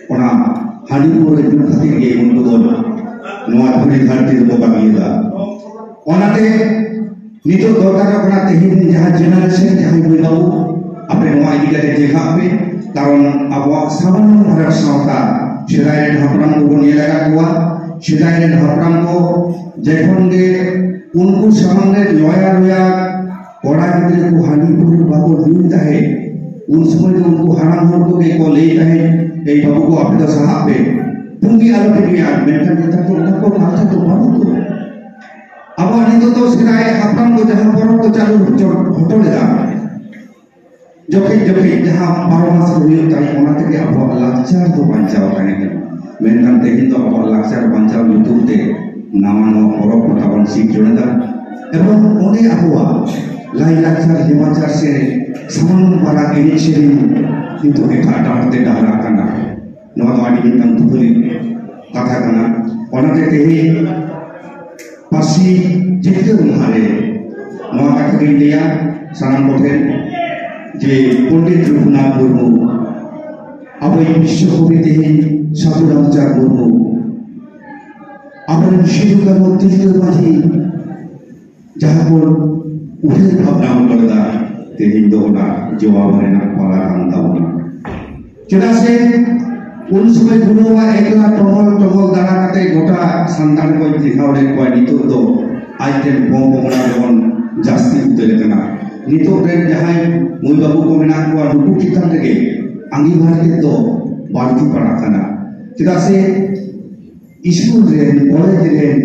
ᱚᱱᱟ ᱦᱟᱺᱰᱤ ᱯᱟᱹᱣᱨᱟᱹ ᱧᱩ ᱠᱷᱟᱹᱛᱤᱨ ᱜᱮ ᱩᱱᱠᱩ ᱫᱚ ᱱᱚᱣᱟ ᱫᱷᱩᱲᱤ ᱫᱷᱟᱹᱨᱛᱤ ᱨᱮᱠᱚ ᱵᱟᱹᱜᱤᱭᱮᱫᱟ᱾ ᱚᱱᱟᱛᱮ ᱱᱤᱛᱚᱜ ᱫᱚᱨᱠᱟᱨᱚᱜ ᱠᱟᱱᱟ, ᱛᱮᱦᱮᱧ ᱡᱟᱦᱟᱸ generation, ᱡᱟᱦᱟᱸᱭ ᱢᱟᱹᱭ ᱵᱟᱹᱵᱩ, ᱟᱯᱮ ᱱᱚᱣᱟ ᱤᱫᱤ ᱠᱟᱛᱮ ᱪᱮᱸᱜᱷᱟᱜ ᱯᱮ, ᱠᱟᱨᱚᱱ ᱟᱵᱚᱣᱟᱜ ᱥᱟᱱᱟᱢ ᱵᱷᱟᱨᱚᱛ ᱥᱟᱶᱛᱟ ᱥᱮᱫᱟᱭ ᱨᱮᱱ ᱦᱟᱯᱲᱟᱢ ᱠᱚᱵᱚᱱ ᱧᱮᱞ ᱟᱠᱟᱫ ᱠᱚᱣᱟ, ᱥᱮᱫᱟᱭ ᱨᱮᱱ ᱦᱟᱯᱲᱟᱢ ᱠᱚ ᱡᱚᱠᱷᱚᱱ ᱜᱮ ᱩᱱᱠᱩ ᱥᱟᱢᱟᱝ ᱨᱮ ᱞᱚᱭᱟ ᱞᱚᱭᱟ ᱠᱚᱲᱟ ᱜᱤᱫᱽᱨᱟᱹ ᱠᱚ ᱦᱟᱺᱰᱤ ᱯᱟᱹᱣᱨᱟᱹ ᱵᱟᱠᱚ ᱧᱩᱭ ᱛᱟᱦᱮᱸᱫ, ᱩᱱ ᱥᱚᱢᱚᱭ ᱫᱚ ᱩᱱᱠᱩ ᱦᱟᱲᱟᱢ ᱦᱚᱲ ᱠᱚᱜᱮ ᱠᱚ ᱞᱟᱹᱭ ᱛᱟᱦᱮᱸᱫ, "ᱮᱭ ᱵᱟᱹᱵᱩ ᱠᱚ, ᱟᱯᱮ ᱫᱚ ᱥᱟᱦᱟᱜ ᱯᱮ, ᱯᱩᱸᱜᱤ ᱟᱞᱚ ᱯᱮ ᱧᱩᱭᱟ᱾" ᱢᱮᱱᱠᱷᱟᱱ ᱱᱮᱛᱟᱨ ᱫᱚ ᱚᱱᱟ ᱠᱚ ᱠᱟᱛᱷᱟ ᱫᱚ ᱵᱟᱹᱱᱩᱜ ᱫᱚ᱾ ᱟᱵᱚᱣᱟᱜ ᱱᱤᱛᱚᱜ ᱫᱚ ᱥᱮᱫᱟᱭ ᱦᱟᱯᱲᱟᱢ ᱠᱚ ᱡᱟᱦᱟᱸ ᱯᱚᱨᱚᱵᱽ ᱠᱚ ᱪᱟᱹᱞᱩ ᱦᱚᱪᱚ ᱦᱚᱴᱚ ᱞᱮᱫᱟ, ᱡᱚᱠᱷᱮᱡ ᱡᱚᱠᱷᱮᱡ ᱡᱟᱦᱟᱸ ᱵᱟᱨᱚ ᱢᱟᱥ ᱨᱮ ᱦᱩᱭᱩᱜ ᱛᱟᱦᱮᱸᱫ, ᱚᱱᱟ ᱛᱮᱜᱮ ᱟᱵᱚᱣᱟᱜ ᱞᱟᱠᱪᱟᱨ ᱫᱚ ᱵᱟᱧᱪᱟᱣ ᱛᱟᱦᱮᱸ ᱠᱟᱱᱟ᱾ ᱢᱮᱱᱠᱷᱟᱱ ᱛᱮᱦᱮᱧ ᱫᱚ ᱟᱵᱚᱣᱟᱜ ᱞᱟᱠᱪᱟᱨ ᱵᱟᱧᱪᱟᱣ ᱧᱩᱛᱩᱢ ᱛᱮ ᱱᱟᱣᱟ ᱱᱟᱣᱟ ᱯᱚᱨᱚᱵᱽ ᱯᱟᱛᱟ ᱵᱚᱱ ᱥᱤᱨᱡᱚᱱ ᱮᱫᱟ, ᱮᱵᱚᱝ ᱚᱸᱰᱮ ᱟᱵᱚᱣᱟᱜ ᱞᱟᱭᱼᱞᱟᱠᱪᱟᱨ, ᱱᱮᱢᱟᱪᱟᱨ ᱥᱮ ᱥᱟᱱᱟᱢ ᱯᱟᱨᱟ ᱮᱱᱮᱡ ᱥᱮᱨᱮᱧ ᱱᱤᱛᱚᱜ ᱮᱴᱟᱜ ᱰᱟᱦᱟᱨ ᱛᱮ ᱰᱟᱦᱨᱟᱜ ᱠᱟᱱᱟ᱾ ᱱᱚᱣᱟ ᱫᱚ ᱟᱹᱰᱤ ᱢᱤᱫᱴᱟᱝ ᱫᱩᱠᱷ ᱨᱮᱱᱟᱜ ᱠᱟᱛᱷᱟ ᱠᱟᱱᱟ᱾ ᱚᱱᱟᱛᱮ ᱛᱮᱦᱮᱧ ᱯᱟᱹᱨᱥᱤ ᱡᱤᱛᱠᱟᱹᱨ ᱢᱟᱦᱟ ᱨᱮ ᱱᱚᱣᱟ ᱠᱟᱛᱷᱟ ᱜᱤᱧ ᱞᱟᱹᱭᱟ ᱥᱟᱱᱟᱢ ᱠᱚᱴᱷᱮᱱ, ᱡᱮ ᱯᱚᱱᱰᱤᱛ ᱨᱚᱜᱷᱩᱱᱟᱛᱷ ᱢᱩᱨᱢᱩ, ᱟᱵᱚᱭᱤᱡ ᱵᱤᱥᱥᱚ ᱠᱚᱵᱤ ᱛᱮᱦᱮᱧ ᱥᱟᱹᱫᱷᱩ ᱨᱟᱢᱪᱟᱸᱫᱽ ᱢᱩᱨᱢᱩ, ᱟᱵᱚᱨᱮᱱ ᱥᱤᱫᱩ ᱠᱟᱹᱱᱦᱩ ᱛᱤᱞᱠᱟᱹ ᱢᱟᱹᱡᱷᱤ, ᱡᱟᱦᱟᱸ ᱵᱚᱱ ᱩᱭᱦᱟᱹᱨ ᱵᱷᱟᱵᱽᱱᱟ ᱦᱚᱴᱚ ᱞᱮᱫᱟ, ᱛᱮᱦᱮᱧ ᱫᱚ ᱚᱱᱟ ᱡᱚᱣᱟᱵ ᱨᱮᱱᱟᱜ ᱯᱟᱞᱟ ᱠᱟᱱ ᱛᱟᱵᱚᱱᱟ᱾ ᱪᱮᱫᱟᱜ ᱥᱮ ᱩᱱ ᱥᱚᱢᱚᱭ ᱵᱩᱱᱩᱣᱟᱜ ᱮᱠᱞᱟ ᱴᱚᱢᱚᱞ ᱴᱚᱢᱚᱞ ᱫᱟᱬᱟ ᱠᱟᱛᱮ ᱜᱚᱴᱟ ᱥᱟᱱᱛᱟᱲ ᱠᱚᱭ ᱪᱮᱸᱜᱷᱟᱣ ᱞᱮᱫ ᱠᱚᱣᱟ᱾ ᱱᱤᱛᱚᱜ ᱫᱚ ᱟᱡ ᱨᱮᱱ ᱯᱚᱝ ᱯᱚᱝᱲᱟ ᱜᱮᱵᱚᱱ ᱡᱟᱹᱥᱛᱤ ᱩᱛᱟᱹᱨ ᱟᱠᱟᱱᱟ᱾ ᱱᱤᱛᱚᱜ ᱨᱮᱱ ᱡᱟᱦᱟᱸᱭ ᱢᱟᱹᱭ ᱵᱟᱹᱵᱩ ᱠᱚ ᱢᱮᱱᱟᱜ ᱠᱚᱣᱟ, ᱱᱩᱠᱩ ᱪᱮᱛᱟᱱ ᱨᱮᱜᱮ ᱟᱸᱜᱤᱵᱷᱟᱨ ᱛᱮᱫ ᱫᱚ ᱵᱟᱹᱲᱛᱤ ᱯᱟᱲᱟᱜ ᱠᱟᱱᱟ᱾ ᱪᱮᱫᱟᱜ ᱥᱮ ᱥᱠᱩᱞ ᱨᱮᱱ, ᱠᱚᱞᱮᱡᱽ ᱨᱮᱱ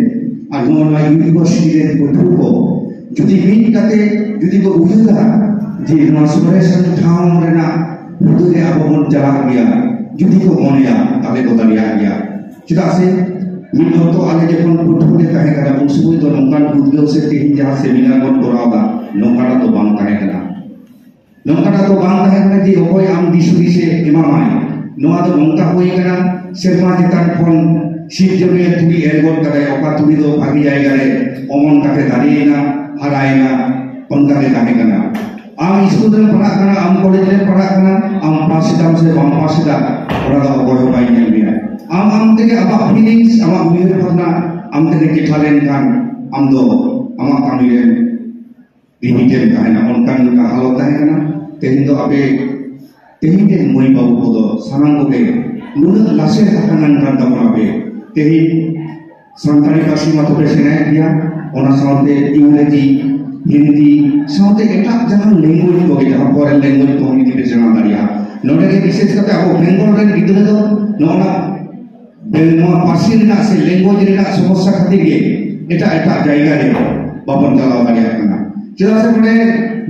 ᱟᱨ ᱱᱚᱣᱟ ᱱᱚᱣᱟ ᱤᱭᱩᱱᱤᱵᱷᱟᱨᱥᱤᱴᱤ ᱨᱮᱱ ᱯᱟᱹᱴᱷᱩᱣᱟᱹ ᱠᱚ ᱡᱩᱫᱤ ᱢᱤᱫ ᱠᱟᱛᱮ ᱡᱩᱫᱤ ᱠᱚ ᱩᱭᱦᱟᱹᱨᱟ ᱡᱮ ᱱᱚᱣᱟ ᱥᱚᱨᱮᱥᱟᱱ ᱴᱷᱟᱶ ᱨᱮᱱᱟᱜ ᱦᱩᱫᱟᱹ ᱨᱮ ᱟᱵᱚ ᱵᱚᱱ ᱪᱟᱞᱟᱜ ᱜᱮᱭᱟ, ᱡᱩᱫᱤ ᱠᱚ ᱢᱚᱱᱮᱭᱟ, ᱛᱟᱦᱞᱮ ᱠᱚ ᱫᱟᱲᱮᱭᱟᱜ ᱜᱮᱭᱟ᱾ ᱪᱮᱫᱟᱜ ᱥᱮ ᱢᱤᱫ ᱚᱠᱛᱚ ᱟᱞᱮ ᱡᱚᱠᱷᱚᱱ ᱯᱟᱹᱴᱷᱩᱣᱟᱹ ᱞᱮ ᱛᱟᱦᱮᱸ ᱠᱟᱱᱟ, ᱩᱱ ᱥᱚᱢᱚᱭ ᱫᱚ ᱱᱚᱝᱠᱟᱱ ᱩᱫᱽᱜᱟᱹᱣ ᱥᱮ ᱛᱮᱦᱮᱧ ᱡᱟᱦᱟᱸ ᱥᱮᱢᱤᱱᱟᱨ ᱵᱚᱱ ᱠᱚᱨᱟᱣ ᱮᱫᱟ, ᱱᱚᱝᱠᱟᱱᱟᱜ ᱫᱚ ᱵᱟᱝ ᱛᱟᱦᱮᱸ ᱠᱟᱱᱟ᱾ ᱱᱚᱝᱠᱟᱱᱟᱜ ᱫᱚ ᱵᱟᱝ ᱛᱟᱦᱮᱸ ᱠᱟᱱᱟ ᱡᱮ ᱚᱠᱚᱭ ᱟᱢ ᱫᱤᱥ ᱦᱩᱫᱤᱥᱮ ᱮᱢᱟᱢᱟᱭ᱾ ᱱᱚᱣᱟ ᱫᱚ ᱱᱚᱝᱠᱟ ᱦᱩᱭ ᱠᱟᱱᱟ, ᱥᱮᱨᱢᱟ ᱪᱮᱛᱟᱱ ᱠᱷᱚᱱ ᱥᱤᱨᱡᱚᱱᱤᱭᱟᱹ ᱛᱩᱲᱤ ᱮᱨ ᱜᱚᱫ ᱠᱟᱫᱟᱭ, ᱚᱠᱟ ᱛᱩᱲᱤ ᱫᱚ ᱵᱷᱟᱜᱮ ᱡᱟᱭᱜᱟ ᱨᱮ ᱚᱢᱚᱱ ᱠᱟᱛᱮ ᱫᱟᱨᱮᱭᱮᱱᱟ, ᱦᱟᱨᱟᱭᱮᱱᱟ, ᱚᱱᱠᱟ ᱜᱮ ᱛᱟᱦᱮᱸ ᱠᱟᱱᱟ᱾ ᱟᱢ ᱥᱠᱩᱞ ᱨᱮᱢ ᱯᱟᱲᱦᱟᱜ ᱠᱟᱱᱟ, ᱟᱢ ᱠᱚᱞᱮᱡᱽ ᱨᱮᱢ ᱯᱟᱲᱦᱟᱜ ᱠᱟᱱᱟ, ᱟᱢ ᱯᱟᱥ ᱮᱫᱟᱢ ᱥᱮ ᱵᱟᱢ ᱯᱟᱥ ᱮᱫᱟ, ᱚᱱᱟ ᱫᱚ ᱚᱠᱚᱭ ᱦᱚᱸ ᱵᱟᱭ ᱧᱮᱞ ᱢᱮᱭᱟ᱾ ᱟᱢ ᱟᱢ ᱛᱮᱜᱮ ᱟᱢᱟᱜ ᱯᱷᱤᱞᱤᱝᱥ, ᱟᱢᱟᱜ ᱩᱭᱦᱟᱹᱨ ᱵᱷᱟᱵᱽᱱᱟ ᱟᱢ ᱛᱮᱜᱮ ᱪᱮᱴᱷᱟ ᱞᱮᱱᱠᱷᱟᱱ ᱟᱢ ᱫᱚ ᱟᱢᱟᱜ ᱠᱟᱹᱢᱤ ᱨᱮᱢ ᱞᱤᱢᱤᱴ ᱮᱢ ᱛᱟᱦᱮᱱᱟ᱾ ᱚᱱᱠᱟᱱ ᱢᱤᱫᱴᱟᱝ ᱦᱟᱞᱚᱛ ᱛᱟᱦᱮᱸ ᱠᱟᱱᱟ᱾ ᱛᱮᱦᱮᱧ ᱫᱚ ᱟᱯᱮ, ᱛᱮᱦᱮᱧ ᱨᱮᱱ ᱢᱟᱹᱭ ᱵᱟᱹᱵᱩ ᱠᱚᱫᱚ ᱥᱟᱱᱟᱢ ᱠᱚᱜᱮ ᱱᱩᱱᱟᱹᱜ ᱞᱟᱥᱮᱨ ᱟᱠᱟᱱ ᱠᱟᱱ ᱛᱟᱵᱚᱱᱟ ᱯᱮ᱾ ᱛᱮᱦᱮᱧ ᱥᱟᱱᱛᱟᱲᱤ ᱯᱟᱹᱨᱥᱤ ᱢᱟᱛᱚ ᱯᱮ ᱥᱮᱬᱟᱭᱮᱫ ᱜᱮᱭᱟ, ᱚᱱᱟ ᱥᱟᱶᱛᱮ ᱤᱝᱨᱮᱡᱤ, ᱦᱤᱱᱫᱤ ᱥᱟᱶᱛᱮ ᱮᱴᱟᱜ ᱡᱟᱦᱟᱸ ᱞᱮᱝᱜᱩᱭᱮᱡᱽ ᱠᱚᱜᱮ, ᱡᱟᱦᱟᱸ ᱯᱷᱚᱨᱮᱱ ᱞᱮᱝᱜᱩᱭᱮᱡᱽ ᱠᱚᱦᱚᱸ ᱡᱩᱫᱤ ᱯᱮ ᱥᱮᱬᱟ ᱫᱟᱲᱮᱭᱟᱜᱼᱟ, ᱱᱚᱰᱮ ᱜᱮ ᱵᱤᱥᱮᱥ ᱠᱟᱛᱮ ᱟᱵᱚ ᱵᱮᱝᱜᱚᱞ ᱨᱮᱱ ᱜᱤᱫᱽᱨᱟᱹ ᱫᱚ ᱱᱚᱜᱼᱚ ᱱᱟ ᱵᱮᱝ-, ᱱᱚᱣᱟ ᱯᱟᱹᱨᱥᱤ ᱨᱮᱱᱟᱜ ᱥᱮ ᱞᱮᱝᱜᱩᱭᱮᱡᱽ ᱨᱮᱱᱟᱜ ᱥᱚᱢᱚᱥᱥᱟ ᱠᱷᱟᱹᱛᱤᱨ ᱜᱮ ᱮᱴᱟᱜ ᱮᱴᱟᱜ ᱡᱟᱭᱜᱟ ᱨᱮ ᱵᱟᱵᱚᱱ ᱪᱟᱞᱟᱣ ᱫᱟᱲᱮᱭᱟᱜ ᱠᱟᱱᱟ᱾ ᱪᱮᱫᱟᱜ ᱥᱮ ᱱᱚᱰᱮ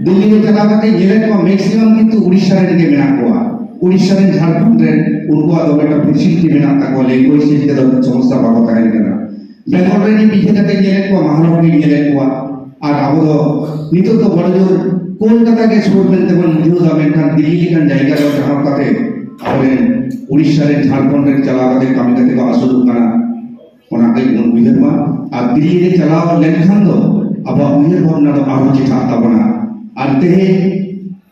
ᱫᱤᱞᱞᱤ ᱨᱮ ᱪᱟᱞᱟᱣ ᱠᱟᱛᱮ ᱧᱮᱞᱮᱫ ᱠᱚᱣᱟ, ᱢᱮᱠᱥᱤᱢᱟᱢ ᱠᱤᱱᱛᱩ ᱩᱲᱤᱥᱥᱟ ᱨᱮᱱ ᱜᱮ ᱢᱮᱱᱟᱜ ᱠᱚᱣᱟ᱾ ᱩᱲᱤᱥᱥᱟ ᱨᱮᱱ, ᱡᱷᱟᱲᱠᱷᱚᱸᱰ ᱨᱮᱱ, ᱩᱱᱠᱩᱣᱟᱜ ᱫᱚ ᱢᱤᱫᱴᱟᱝ ᱯᱷᱮᱥᱤᱞᱤᱴᱤ ᱢᱮᱱᱟᱜ ᱛᱟᱠᱚᱣᱟ, ᱞᱮᱝᱜᱩᱭᱮᱡᱽ ᱥᱮᱫ ᱛᱮᱫᱚ ᱥᱚᱢᱚᱥᱥᱟ ᱵᱟᱠᱚ ᱛᱟᱦᱮᱱ ᱠᱟᱱᱟ᱾ ᱵᱮᱝᱜᱚᱞ ᱨᱮ ᱤᱧ ᱵᱤᱪᱟᱹᱨ ᱠᱟᱛᱮ ᱧᱮᱞᱮᱫ ᱠᱚᱣᱟ, ᱢᱟᱦᱟᱨᱚ ᱨᱮᱧ ᱧᱮᱞᱮᱫ ᱠᱚᱣᱟ᱾ ᱟᱨ ᱟᱵᱚ ᱫᱚ ᱱᱤᱛᱚᱜ ᱫᱚ ᱵᱚᱲᱚ ᱡᱳᱨ ᱠᱳᱞᱠᱟᱛᱟ ᱜᱮ ᱥᱩᱨ ᱢᱮᱱᱛᱮ ᱵᱚᱱ ᱵᱩᱡᱷᱟᱹᱣ ᱮᱫᱟ, ᱢᱮᱱᱠᱷᱟᱱ ᱫᱤᱞᱞᱤ ᱞᱮᱠᱟᱱ ᱡᱟᱭᱜᱟ ᱨᱮ ᱡᱟᱦᱟᱸ ᱠᱟᱛᱮ ᱟᱵᱚᱨᱮᱱ ᱩᱲᱤᱥᱥᱟ ᱨᱮᱱ, ᱡᱷᱟᱲᱠᱷᱚᱸᱰ ᱨᱮᱱ ᱪᱟᱞᱟᱣ ᱠᱟᱛᱮ ᱠᱟᱹᱢᱤ ᱠᱟᱛᱮ ᱠᱚ ᱟᱹᱥᱩᱞᱚᱜ ᱠᱟᱱᱟ, ᱚᱱᱟ ᱠᱟᱹᱡ ᱵᱚᱱ ᱩᱭᱦᱟᱹᱨ ᱢᱟ᱾ ᱟᱨ ᱫᱤᱞᱞᱤ ᱨᱮ ᱪᱟᱞᱟᱣ ᱞᱮᱱᱠᱷᱟᱱ ᱫᱚ ᱟᱵᱚᱣᱟᱜ ᱩᱭᱦᱟᱹᱨ ᱵᱷᱟᱵᱽᱱᱟ ᱫᱚ ᱟᱨᱦᱚᱸ ᱪᱮᱴᱷᱟᱜ ᱛᱟᱵᱚᱱᱟ᱾ ᱟᱨ ᱛᱮᱦᱮᱧ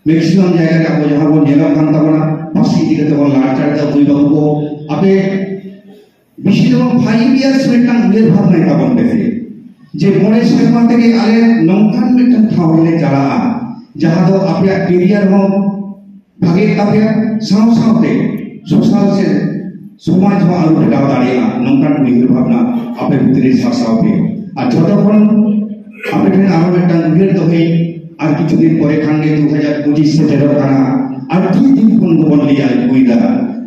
ᱢᱮᱠᱥᱤᱢᱟᱢ ᱡᱟᱭᱜᱟ ᱨᱮ ᱟᱵᱚ ᱡᱟᱦᱟᱸ ᱵᱚᱱ ᱧᱮᱞᱚᱜ ᱠᱟᱱ ᱛᱟᱵᱚᱱᱟ, ᱯᱟᱹᱨᱥᱤ ᱤᱫᱤ ᱠᱟᱛᱮ ᱵᱚᱱ ᱞᱟᱲᱪᱟᱲ ᱮᱫᱟ, ᱢᱟᱹᱭ ᱵᱟᱹᱵᱩ ᱠᱚ, ᱟᱯᱮ ᱵᱮᱥᱤ ᱫᱚ ᱵᱟᱝ, five years ᱢᱤᱫᱴᱟᱝ ᱩᱭᱦᱟᱹᱨ ᱵᱷᱟᱵᱽᱱᱟᱭ ᱛᱟᱵᱚᱱ ᱯᱮ ᱥᱮ, ᱡᱮ ᱢᱚᱬᱮ ᱥᱮᱨᱢᱟ ᱛᱮᱜᱮ ᱟᱞᱮ ᱱᱚᱝᱠᱟᱱ ᱢᱤᱫᱴᱟᱝ ᱴᱷᱟᱶ ᱨᱮᱞᱮ ᱪᱟᱞᱟᱜᱼᱟ, ᱡᱟᱦᱟᱸ ᱫᱚ ᱟᱯᱮᱭᱟᱜ ᱠᱮᱨᱤᱭᱟᱨ ᱦᱚᱸ ᱵᱷᱟᱜᱮ ᱛᱟᱯᱮᱭᱟ, ᱥᱟᱶ ᱥᱟᱶᱛᱮ ᱥᱳᱥᱟᱞ ᱥᱮ ᱥᱚᱢᱟᱡᱽ ᱦᱚᱸ ᱟᱹᱨᱩ ᱯᱷᱮᱨᱟᱣ ᱫᱟᱲᱮᱭᱟᱜᱼᱟ᱾ ᱱᱚᱝᱠᱟᱱ ᱩᱭᱦᱟᱹᱨ ᱵᱷᱟᱵᱽᱱᱟ ᱟᱯᱮ ᱵᱷᱤᱛᱨᱤ ᱨᱮ ᱥᱟᱨᱥᱟᱣ ᱯᱮ᱾ ᱟᱨ ᱡᱷᱚᱛᱚ ᱠᱷᱚᱱ ᱟᱯᱮ ᱴᱷᱮᱱ ᱟᱨᱚ ᱢᱤᱫᱴᱟᱝ ᱩᱭᱦᱟᱹᱨ ᱫᱚᱦᱚᱭ, ᱟᱨ ᱠᱤᱪᱷᱩ ᱫᱤᱱ ᱯᱚᱨᱮ ᱠᱷᱟᱱ ᱜᱮ ᱫᱩ ᱦᱟᱡᱟᱨ ᱯᱚᱸᱪᱤᱥ ᱥᱮᱴᱮᱨᱚᱜ ᱠᱟᱱᱟ᱾ ᱟᱹᱰᱤ ᱫᱤᱱ ᱠᱷᱚᱱ ᱜᱮᱵᱚᱱ ᱞᱟᱹᱭ ᱟᱹᱜᱩᱭᱮᱫᱟ,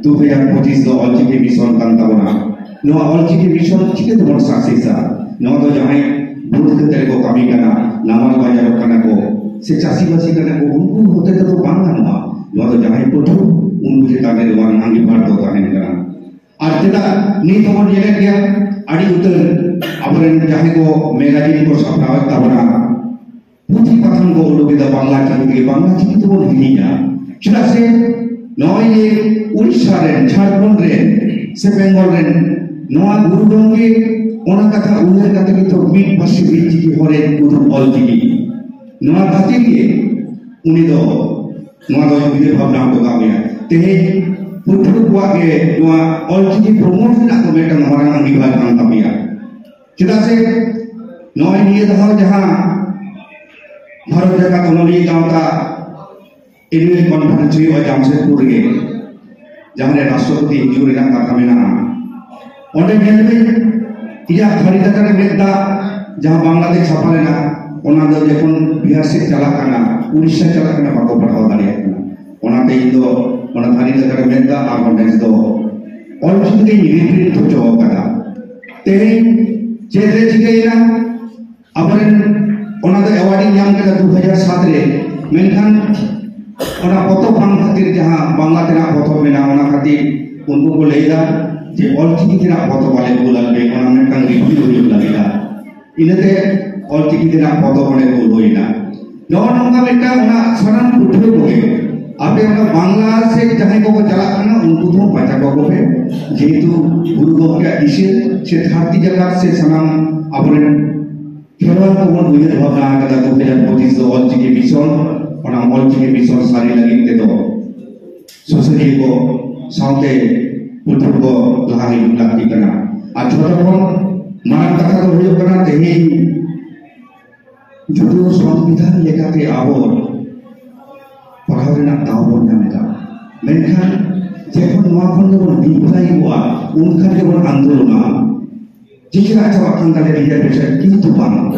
ᱫᱩ ᱦᱟᱡᱟᱨ ᱯᱚᱸᱪᱤᱥ ᱫᱚ ᱚᱞᱪᱤᱠᱤ ᱢᱤᱥᱚᱱ ᱠᱟᱱ ᱛᱟᱵᱚᱱᱟ᱾ ᱱᱚᱣᱟ ᱚᱞᱪᱤᱠᱤ ᱢᱤᱥᱚᱱ ᱪᱤᱠᱟᱹ ᱛᱮᱵᱚᱱ ᱥᱟᱠᱥᱮᱥᱟ? ᱱᱚᱣᱟ ᱫᱚ ᱡᱟᱦᱟᱸᱭ ᱵᱟᱹᱫᱽ ᱠᱷᱮᱛ ᱨᱮᱠᱚ ᱠᱟᱹᱢᱤ ᱠᱟᱱᱟ, ᱱᱟᱢᱟᱞ ᱵᱟᱡᱟᱨᱚᱜ ᱠᱟᱱᱟ ᱠᱚ, ᱥᱮ ᱪᱟᱹᱥᱤᱵᱟᱹᱥᱤ ᱠᱟᱱᱟ ᱠᱚ, ᱩᱱᱠᱩ ᱦᱚᱛᱮ ᱛᱮᱫᱚ ᱵᱟᱝ ᱜᱟᱱᱚᱜᱼᱟ᱾ ᱱᱚᱣᱟ ᱫᱚ ᱡᱟᱦᱟᱸᱭ ᱯᱟᱹᱴᱷᱩᱣᱟᱹ, ᱩᱱᱠᱩ ᱪᱮᱛᱟᱱ ᱨᱮ ᱱᱚᱣᱟ ᱨᱮᱱᱟᱜ ᱟᱸᱜᱤᱵᱷᱟᱨ ᱫᱚ ᱛᱟᱦᱮᱱ ᱠᱟᱱᱟ᱾ ᱟᱨ ᱪᱮᱫᱟᱜ ᱱᱤᱛ ᱦᱚᱸᱵᱚᱱ ᱧᱮᱞᱮᱫ ᱜᱮᱭᱟ, ᱟᱹᱰᱤ ᱩᱛᱟᱹᱨ ᱟᱵᱚᱨᱮᱱ ᱡᱟᱦᱟᱸᱭ ᱠᱚ ᱢᱮᱜᱟᱡᱤᱱ ᱠᱚ ᱥᱟᱯᱲᱟᱣᱮᱫ ᱛᱟᱵᱚᱱᱟ, ᱯᱩᱛᱷᱤ ᱯᱟᱛᱷᱟᱢ ᱠᱚ ᱩᱰᱩᱠ ᱮᱫᱟ ᱵᱟᱝᱞᱟ ᱪᱤᱠᱤ ᱛᱮᱜᱮ, ᱵᱟᱝᱞᱟ ᱪᱤᱠᱤ ᱛᱮᱵᱚᱱ ᱦᱤᱲᱤᱧᱟ᱾ ᱪᱮᱫᱟᱜ ᱥᱮ ᱱᱚᱜᱼᱚᱭ ᱡᱮ ᱩᱲᱤᱥᱥᱟ ᱨᱮᱱ, ᱡᱷᱟᱲᱠᱷᱚᱸᱰ ᱨᱮᱱ ᱥᱮ ᱵᱮᱝᱜᱚᱞ ᱨᱮᱱ ᱱᱚᱣᱟ ᱜᱩᱨᱩ ᱜᱚᱢᱠᱮ ᱚᱱᱟ ᱠᱟᱛᱷᱟ ᱩᱭᱦᱟᱹᱨ ᱠᱟᱛᱮ ᱜᱮ ᱛᱚ ᱢᱤᱫ ᱯᱟᱹᱨᱥᱤ, ᱢᱤᱫ ᱪᱤᱠᱤ, ᱦᱚᱨ ᱮᱠ ᱜᱩᱨᱩ ᱚᱞ ᱪᱤᱠᱤ᱾ ᱱᱚᱣᱟ ᱠᱷᱟᱹᱛᱤᱨ ᱜᱮ ᱩᱱᱤ ᱫᱚ ᱱᱚᱣᱟ ᱫᱚ ᱩᱭᱦᱟᱹᱨ ᱵᱷᱟᱵᱽᱱᱟ ᱦᱚᱴᱚ ᱠᱟᱜ ᱢᱮᱭᱟ᱾ ᱛᱮᱦᱮᱧ ᱯᱟᱹᱴᱷᱩᱣᱟᱹ ᱠᱚᱣᱟᱜ ᱜᱮ ᱱᱚᱣᱟ ᱚᱞᱪᱤᱠᱤ ᱯᱨᱚᱢᱳᱴ ᱨᱮᱱᱟᱜ ᱫᱚ ᱢᱤᱫᱴᱟᱝ ᱢᱟᱨᱟᱝ ᱟᱸᱜᱤᱵᱷᱟᱨ ᱠᱟᱱ ᱛᱟᱯᱮᱭᱟ᱾ ᱪᱮᱫᱟᱜ ᱥᱮ ᱱᱚᱜᱼᱚᱭ ᱱᱤᱭᱟᱹ ᱫᱷᱟᱣ ᱡᱟᱦᱟᱸ ᱵᱷᱟᱨᱚᱛ ᱡᱟᱠᱟᱛ ᱚᱱᱚᱞᱤᱭᱟᱹ ᱜᱟᱶᱛᱟ ᱮᱱᱩᱭᱟᱞ ᱠᱚᱱᱯᱷᱟᱨᱮᱱᱥ ᱦᱩᱭᱩᱜᱼᱟ ᱡᱟᱢᱥᱮᱫᱽᱯᱩᱨ ᱨᱮᱜᱮ, ᱡᱟᱦᱟᱸ ᱨᱮ ᱨᱟᱥᱴᱨᱚᱯᱚᱛᱤ ᱦᱤᱡᱩᱜ ᱨᱮᱱᱟᱜ ᱠᱟᱛᱷᱟ ᱢᱮᱱᱟᱜᱼᱟ᱾ ᱚᱸᱰᱮ ᱧᱮᱞ ᱵᱤᱱ, ᱤᱧᱟᱹᱜ ᱛᱷᱟᱹᱨᱤ ᱫᱟᱠᱟ ᱨᱮ ᱢᱮᱫ ᱫᱟᱜ ᱡᱟᱦᱟᱸ ᱵᱟᱝᱞᱟ ᱛᱮ ᱪᱷᱟᱯᱟ ᱞᱮᱱᱟ, ᱚᱱᱟ ᱫᱚ ᱡᱚᱠᱷᱚᱱ ᱵᱤᱦᱟᱨ ᱥᱮᱫ ᱪᱟᱞᱟᱜ ᱠᱟᱱᱟ, ᱩᱲᱤᱥᱥᱟ ᱪᱟᱞᱟᱜ ᱠᱟᱱᱟ, ᱵᱟᱠᱚ ᱯᱟᱲᱦᱟᱣ ᱫᱟᱲᱮᱭᱟᱜ ᱠᱟᱱᱟ᱾ ᱚᱱᱟᱛᱮ ᱤᱧ ᱫᱚ ᱚᱱᱟ ᱛᱷᱟᱹᱨᱤ ᱫᱟᱠᱟ ᱨᱮ ᱢᱮᱫ ᱫᱟᱜ ᱟᱨ ᱚᱸᱰᱮ ᱫᱚ ᱚᱞᱪᱤᱠᱤ ᱛᱮᱧ ᱨᱤᱯᱨᱤᱱᱴ ᱦᱚᱪᱚ ᱟᱠᱟᱫᱟ᱾ ᱛᱮᱦᱮᱧ ᱪᱮᱫ ᱨᱮ ᱪᱤᱠᱟᱹᱭᱮᱱᱟ? ᱟᱵᱚᱨᱮᱱ ᱚᱱᱟ ᱫᱚ ᱮᱣᱟᱨᱰ ᱤᱧ ᱧᱟᱢ ᱠᱮᱫᱟ ᱫᱩ ᱦᱟᱡᱟᱨ ᱥᱟᱛ ᱨᱮ, ᱢᱮᱱᱠᱷᱟᱱ ᱚᱱᱟ ᱯᱚᱛᱚᱵ ᱵᱟᱝ ᱠᱷᱟᱹᱛᱤᱨ, ᱡᱟᱦᱟᱸ ᱵᱟᱝᱞᱟ ᱛᱮᱱᱟᱜ ᱯᱚᱛᱚᱵ ᱢᱮᱱᱟᱜᱼᱟ, ᱚᱱᱟ ᱠᱷᱟᱹᱛᱤᱨ ᱩᱱᱠᱩ ᱠᱚ ᱞᱟᱹᱭ ᱮᱫᱟ ᱡᱮ ᱚᱞᱪᱤᱠᱤ ᱛᱮᱱᱟᱜ ᱯᱚᱛᱚᱵ ᱟᱞᱮ ᱠᱩᱞ ᱟᱞᱮ ᱯᱮ, ᱚᱱᱟ ᱢᱤᱫᱴᱟᱝ ᱨᱤᱵᱷᱤᱭᱩ ᱦᱩᱭᱩᱜ ᱞᱟᱹᱜᱤᱫ᱾ ᱤᱱᱟᱹᱛᱮ ᱚᱞᱪᱤᱠᱤ ᱛᱮᱱᱟᱜ ᱯᱚᱛᱚᱵ ᱚᱸᱰᱮ ᱠᱩᱞ ᱦᱩᱭᱱᱟ᱾ ᱱᱚᱜᱼᱚ ᱱᱚᱝᱠᱟ ᱢᱤᱫᱴᱟᱝ ᱚᱱᱟ ᱥᱟᱱᱟᱢ ᱯᱟᱹᱴᱷᱩᱣᱟᱹ ᱠᱚᱜᱮ ᱟᱯᱮ ᱚᱱᱟ ᱵᱟᱝᱞᱟ ᱥᱮᱫ ᱡᱟᱦᱟᱸᱭ ᱠᱚᱠᱚ ᱪᱟᱞᱟᱜ ᱠᱟᱱᱟ, ᱩᱱᱠᱩ ᱫᱚ ᱯᱟᱸᱡᱟ ᱠᱚᱠᱚ ᱯᱮ, ᱡᱮᱦᱮᱛᱩ ᱜᱩᱨᱩ ᱜᱚᱢᱠᱮᱭᱟᱜ ᱫᱤᱥᱟᱹ ᱥᱮ ᱫᱷᱟᱹᱨᱛᱤ ᱡᱟᱠᱟᱛ ᱥᱮ ᱥᱟᱱᱟᱢ ᱟᱵᱚᱨᱮᱱ ᱠᱷᱮᱨᱣᱟᱞ ᱠᱚᱵᱚᱱ ᱩᱭᱦᱟᱹᱨ ᱵᱷᱟᱵᱽᱱᱟ ᱟᱠᱟᱫᱟ ᱫᱩ ᱦᱟᱡᱟᱨ ᱯᱚᱸᱪᱤᱥ ᱫᱚ ᱚᱞᱪᱤᱠᱤ ᱢᱤᱥᱚᱱ᱾ ᱚᱱᱟ ᱚᱞᱪᱤᱠᱤ ᱢᱤᱥᱚᱱ ᱥᱟᱹᱨᱤ ᱞᱟᱹᱜᱤᱫ ᱛᱮᱫᱚ ᱥᱩᱥᱟᱹᱨᱤᱭᱟᱹ ᱠᱚ ᱥᱟᱶᱛᱮ ᱯᱟᱹᱴᱷᱩᱣᱟᱹ ᱠᱚ ᱞᱟᱦᱟ ᱦᱤᱡᱩᱜ ᱞᱟᱹᱠᱛᱤ ᱠᱟᱱᱟ᱾ ᱟᱨ ᱡᱷᱚᱛᱚ ᱠᱷᱚᱱ ᱢᱟᱨᱟᱝ ᱠᱟᱛᱷᱟ ᱫᱚ ᱦᱩᱭᱩᱜ ᱠᱟᱱᱟ, ᱛᱮᱦᱮᱧ ᱡᱩᱫᱤ ᱥᱚᱝᱵᱤᱫᱷᱟᱱ ᱞᱮᱠᱟᱛᱮ ᱟᱵᱚ ᱯᱟᱲᱦᱟᱣ ᱨᱮᱱᱟᱜ ᱫᱟᱣ ᱵᱚᱱ ᱧᱟᱢ ᱮᱫᱟ, ᱢᱮᱱᱠᱷᱟᱱ ᱡᱚᱠᱷᱚᱱ ᱱᱚᱣᱟ ᱠᱷᱚᱱ ᱜᱮᱵᱚᱱ ᱵᱤᱯᱞᱟᱭᱚᱜᱼᱟ, ᱩᱱᱠᱷᱟᱱ ᱜᱮᱵᱚᱱ ᱟᱱᱫᱳᱞᱚᱱᱟ᱾ ᱪᱮᱫ ᱪᱮᱫᱟᱜ ᱪᱟᱵᱟᱜ ᱠᱟᱱ ᱛᱟᱞᱮᱭᱟ ᱨᱤᱡᱟᱨᱵᱷᱮᱥᱚᱱ, ᱠᱤᱱᱛᱩ ᱵᱟᱝ,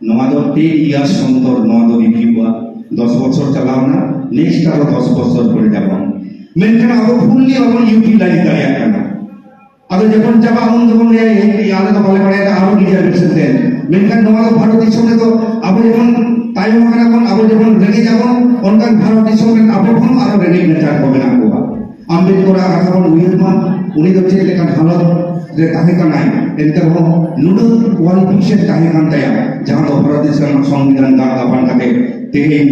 ᱱᱚᱣᱟ ᱫᱚ ᱴᱮᱱ ᱤᱭᱟᱨᱥ ᱚᱱᱛᱚᱨ ᱱᱚᱣᱟ ᱫᱚ ᱨᱤᱵᱷᱤᱭᱩᱜᱼᱟ᱾ ᱫᱚᱥ ᱵᱚᱪᱷᱚᱨ ᱪᱟᱞᱟᱣ ᱮᱱᱟ, ᱱᱮᱠᱥᱴ ᱟᱨᱚ ᱫᱚᱥ ᱵᱚᱪᱷᱚᱨ ᱯᱚᱨᱮ ᱧᱟᱯᱟᱢ᱾ ᱢᱮᱱᱠᱷᱟᱱ ᱟᱵᱚ ᱯᱷᱩᱞᱞᱤ ᱵᱟᱵᱚᱱ ᱤᱭᱩᱴᱤᱞᱟᱭᱤᱡᱽ ᱫᱟᱲᱮᱭᱟᱜ ᱠᱟᱱᱟ᱾ ᱟᱫᱚ ᱡᱚᱠᱷᱚᱱ ᱪᱟᱵᱟᱜᱼᱟ, ᱩᱱ ᱫᱚᱵᱚᱱ ᱞᱟᱹᱭᱟ, "ᱮᱭ, ᱟᱞᱮ ᱫᱚ ᱵᱟᱞᱮ ᱵᱟᱲᱟᱭᱟ, ᱟᱨᱚ ᱨᱤᱡᱟᱨᱵᱷᱮᱥᱚᱱ ᱛᱮ᱾" ᱢᱮᱱᱠᱷᱟᱱ ᱱᱚᱣᱟ ᱫᱚ ᱵᱷᱟᱨᱚᱛ ᱫᱤᱥᱚᱢ ᱨᱮᱫᱚ ᱟᱵᱚ ᱡᱮᱢᱚᱱ ᱛᱟᱭᱚᱢ ᱟᱠᱟᱱᱟ ᱵᱚᱱ, ᱟᱵᱚ ᱡᱮᱢᱚᱱ ᱨᱮᱸᱜᱮᱡ ᱟᱵᱚᱱ, ᱚᱱᱠᱟᱱ ᱵᱷᱟᱨᱚᱛ ᱫᱤᱥᱚᱢ ᱨᱮᱱ ᱟᱵᱚ ᱠᱷᱚᱱ ᱟᱨᱚ ᱨᱮᱸᱜᱮᱡ ᱱᱟᱪᱟᱨ ᱠᱚ ᱢᱮᱱᱟᱜ ᱠᱚᱣᱟ᱾ ᱟᱢᱵᱮᱫᱠᱚᱨᱟᱜ ᱠᱟᱛᱷᱟ ᱵᱚᱱ ᱩᱭᱦᱟᱹᱨ ᱢᱟ, ᱩᱱᱤ ᱫᱚ ᱪᱮᱫ ᱞᱮᱠᱟᱱ ᱦᱟᱞᱚᱛ ᱨᱮ ᱛᱟᱦᱮᱸ ᱠᱟᱱᱟᱭ, ᱮᱱᱛᱮ ᱨᱮᱦᱚᱸ ᱱᱩᱱᱟᱹᱜ ᱠᱣᱟᱞᱤᱯᱷᱤᱠᱮᱥᱚᱱ ᱛᱟᱦᱮᱸ ᱠᱟᱱ ᱛᱟᱭᱟ, ᱡᱟᱦᱟᱸ ᱫᱚ ᱵᱷᱟᱨᱚᱛ ᱫᱤᱥᱚᱢ ᱨᱮᱱᱟᱜ ᱥᱚᱝᱵᱤᱫᱷᱟᱱ ᱫᱟᱜ ᱜᱟᱵᱟᱱ ᱠᱟᱛᱮ ᱛᱮᱦᱮᱧ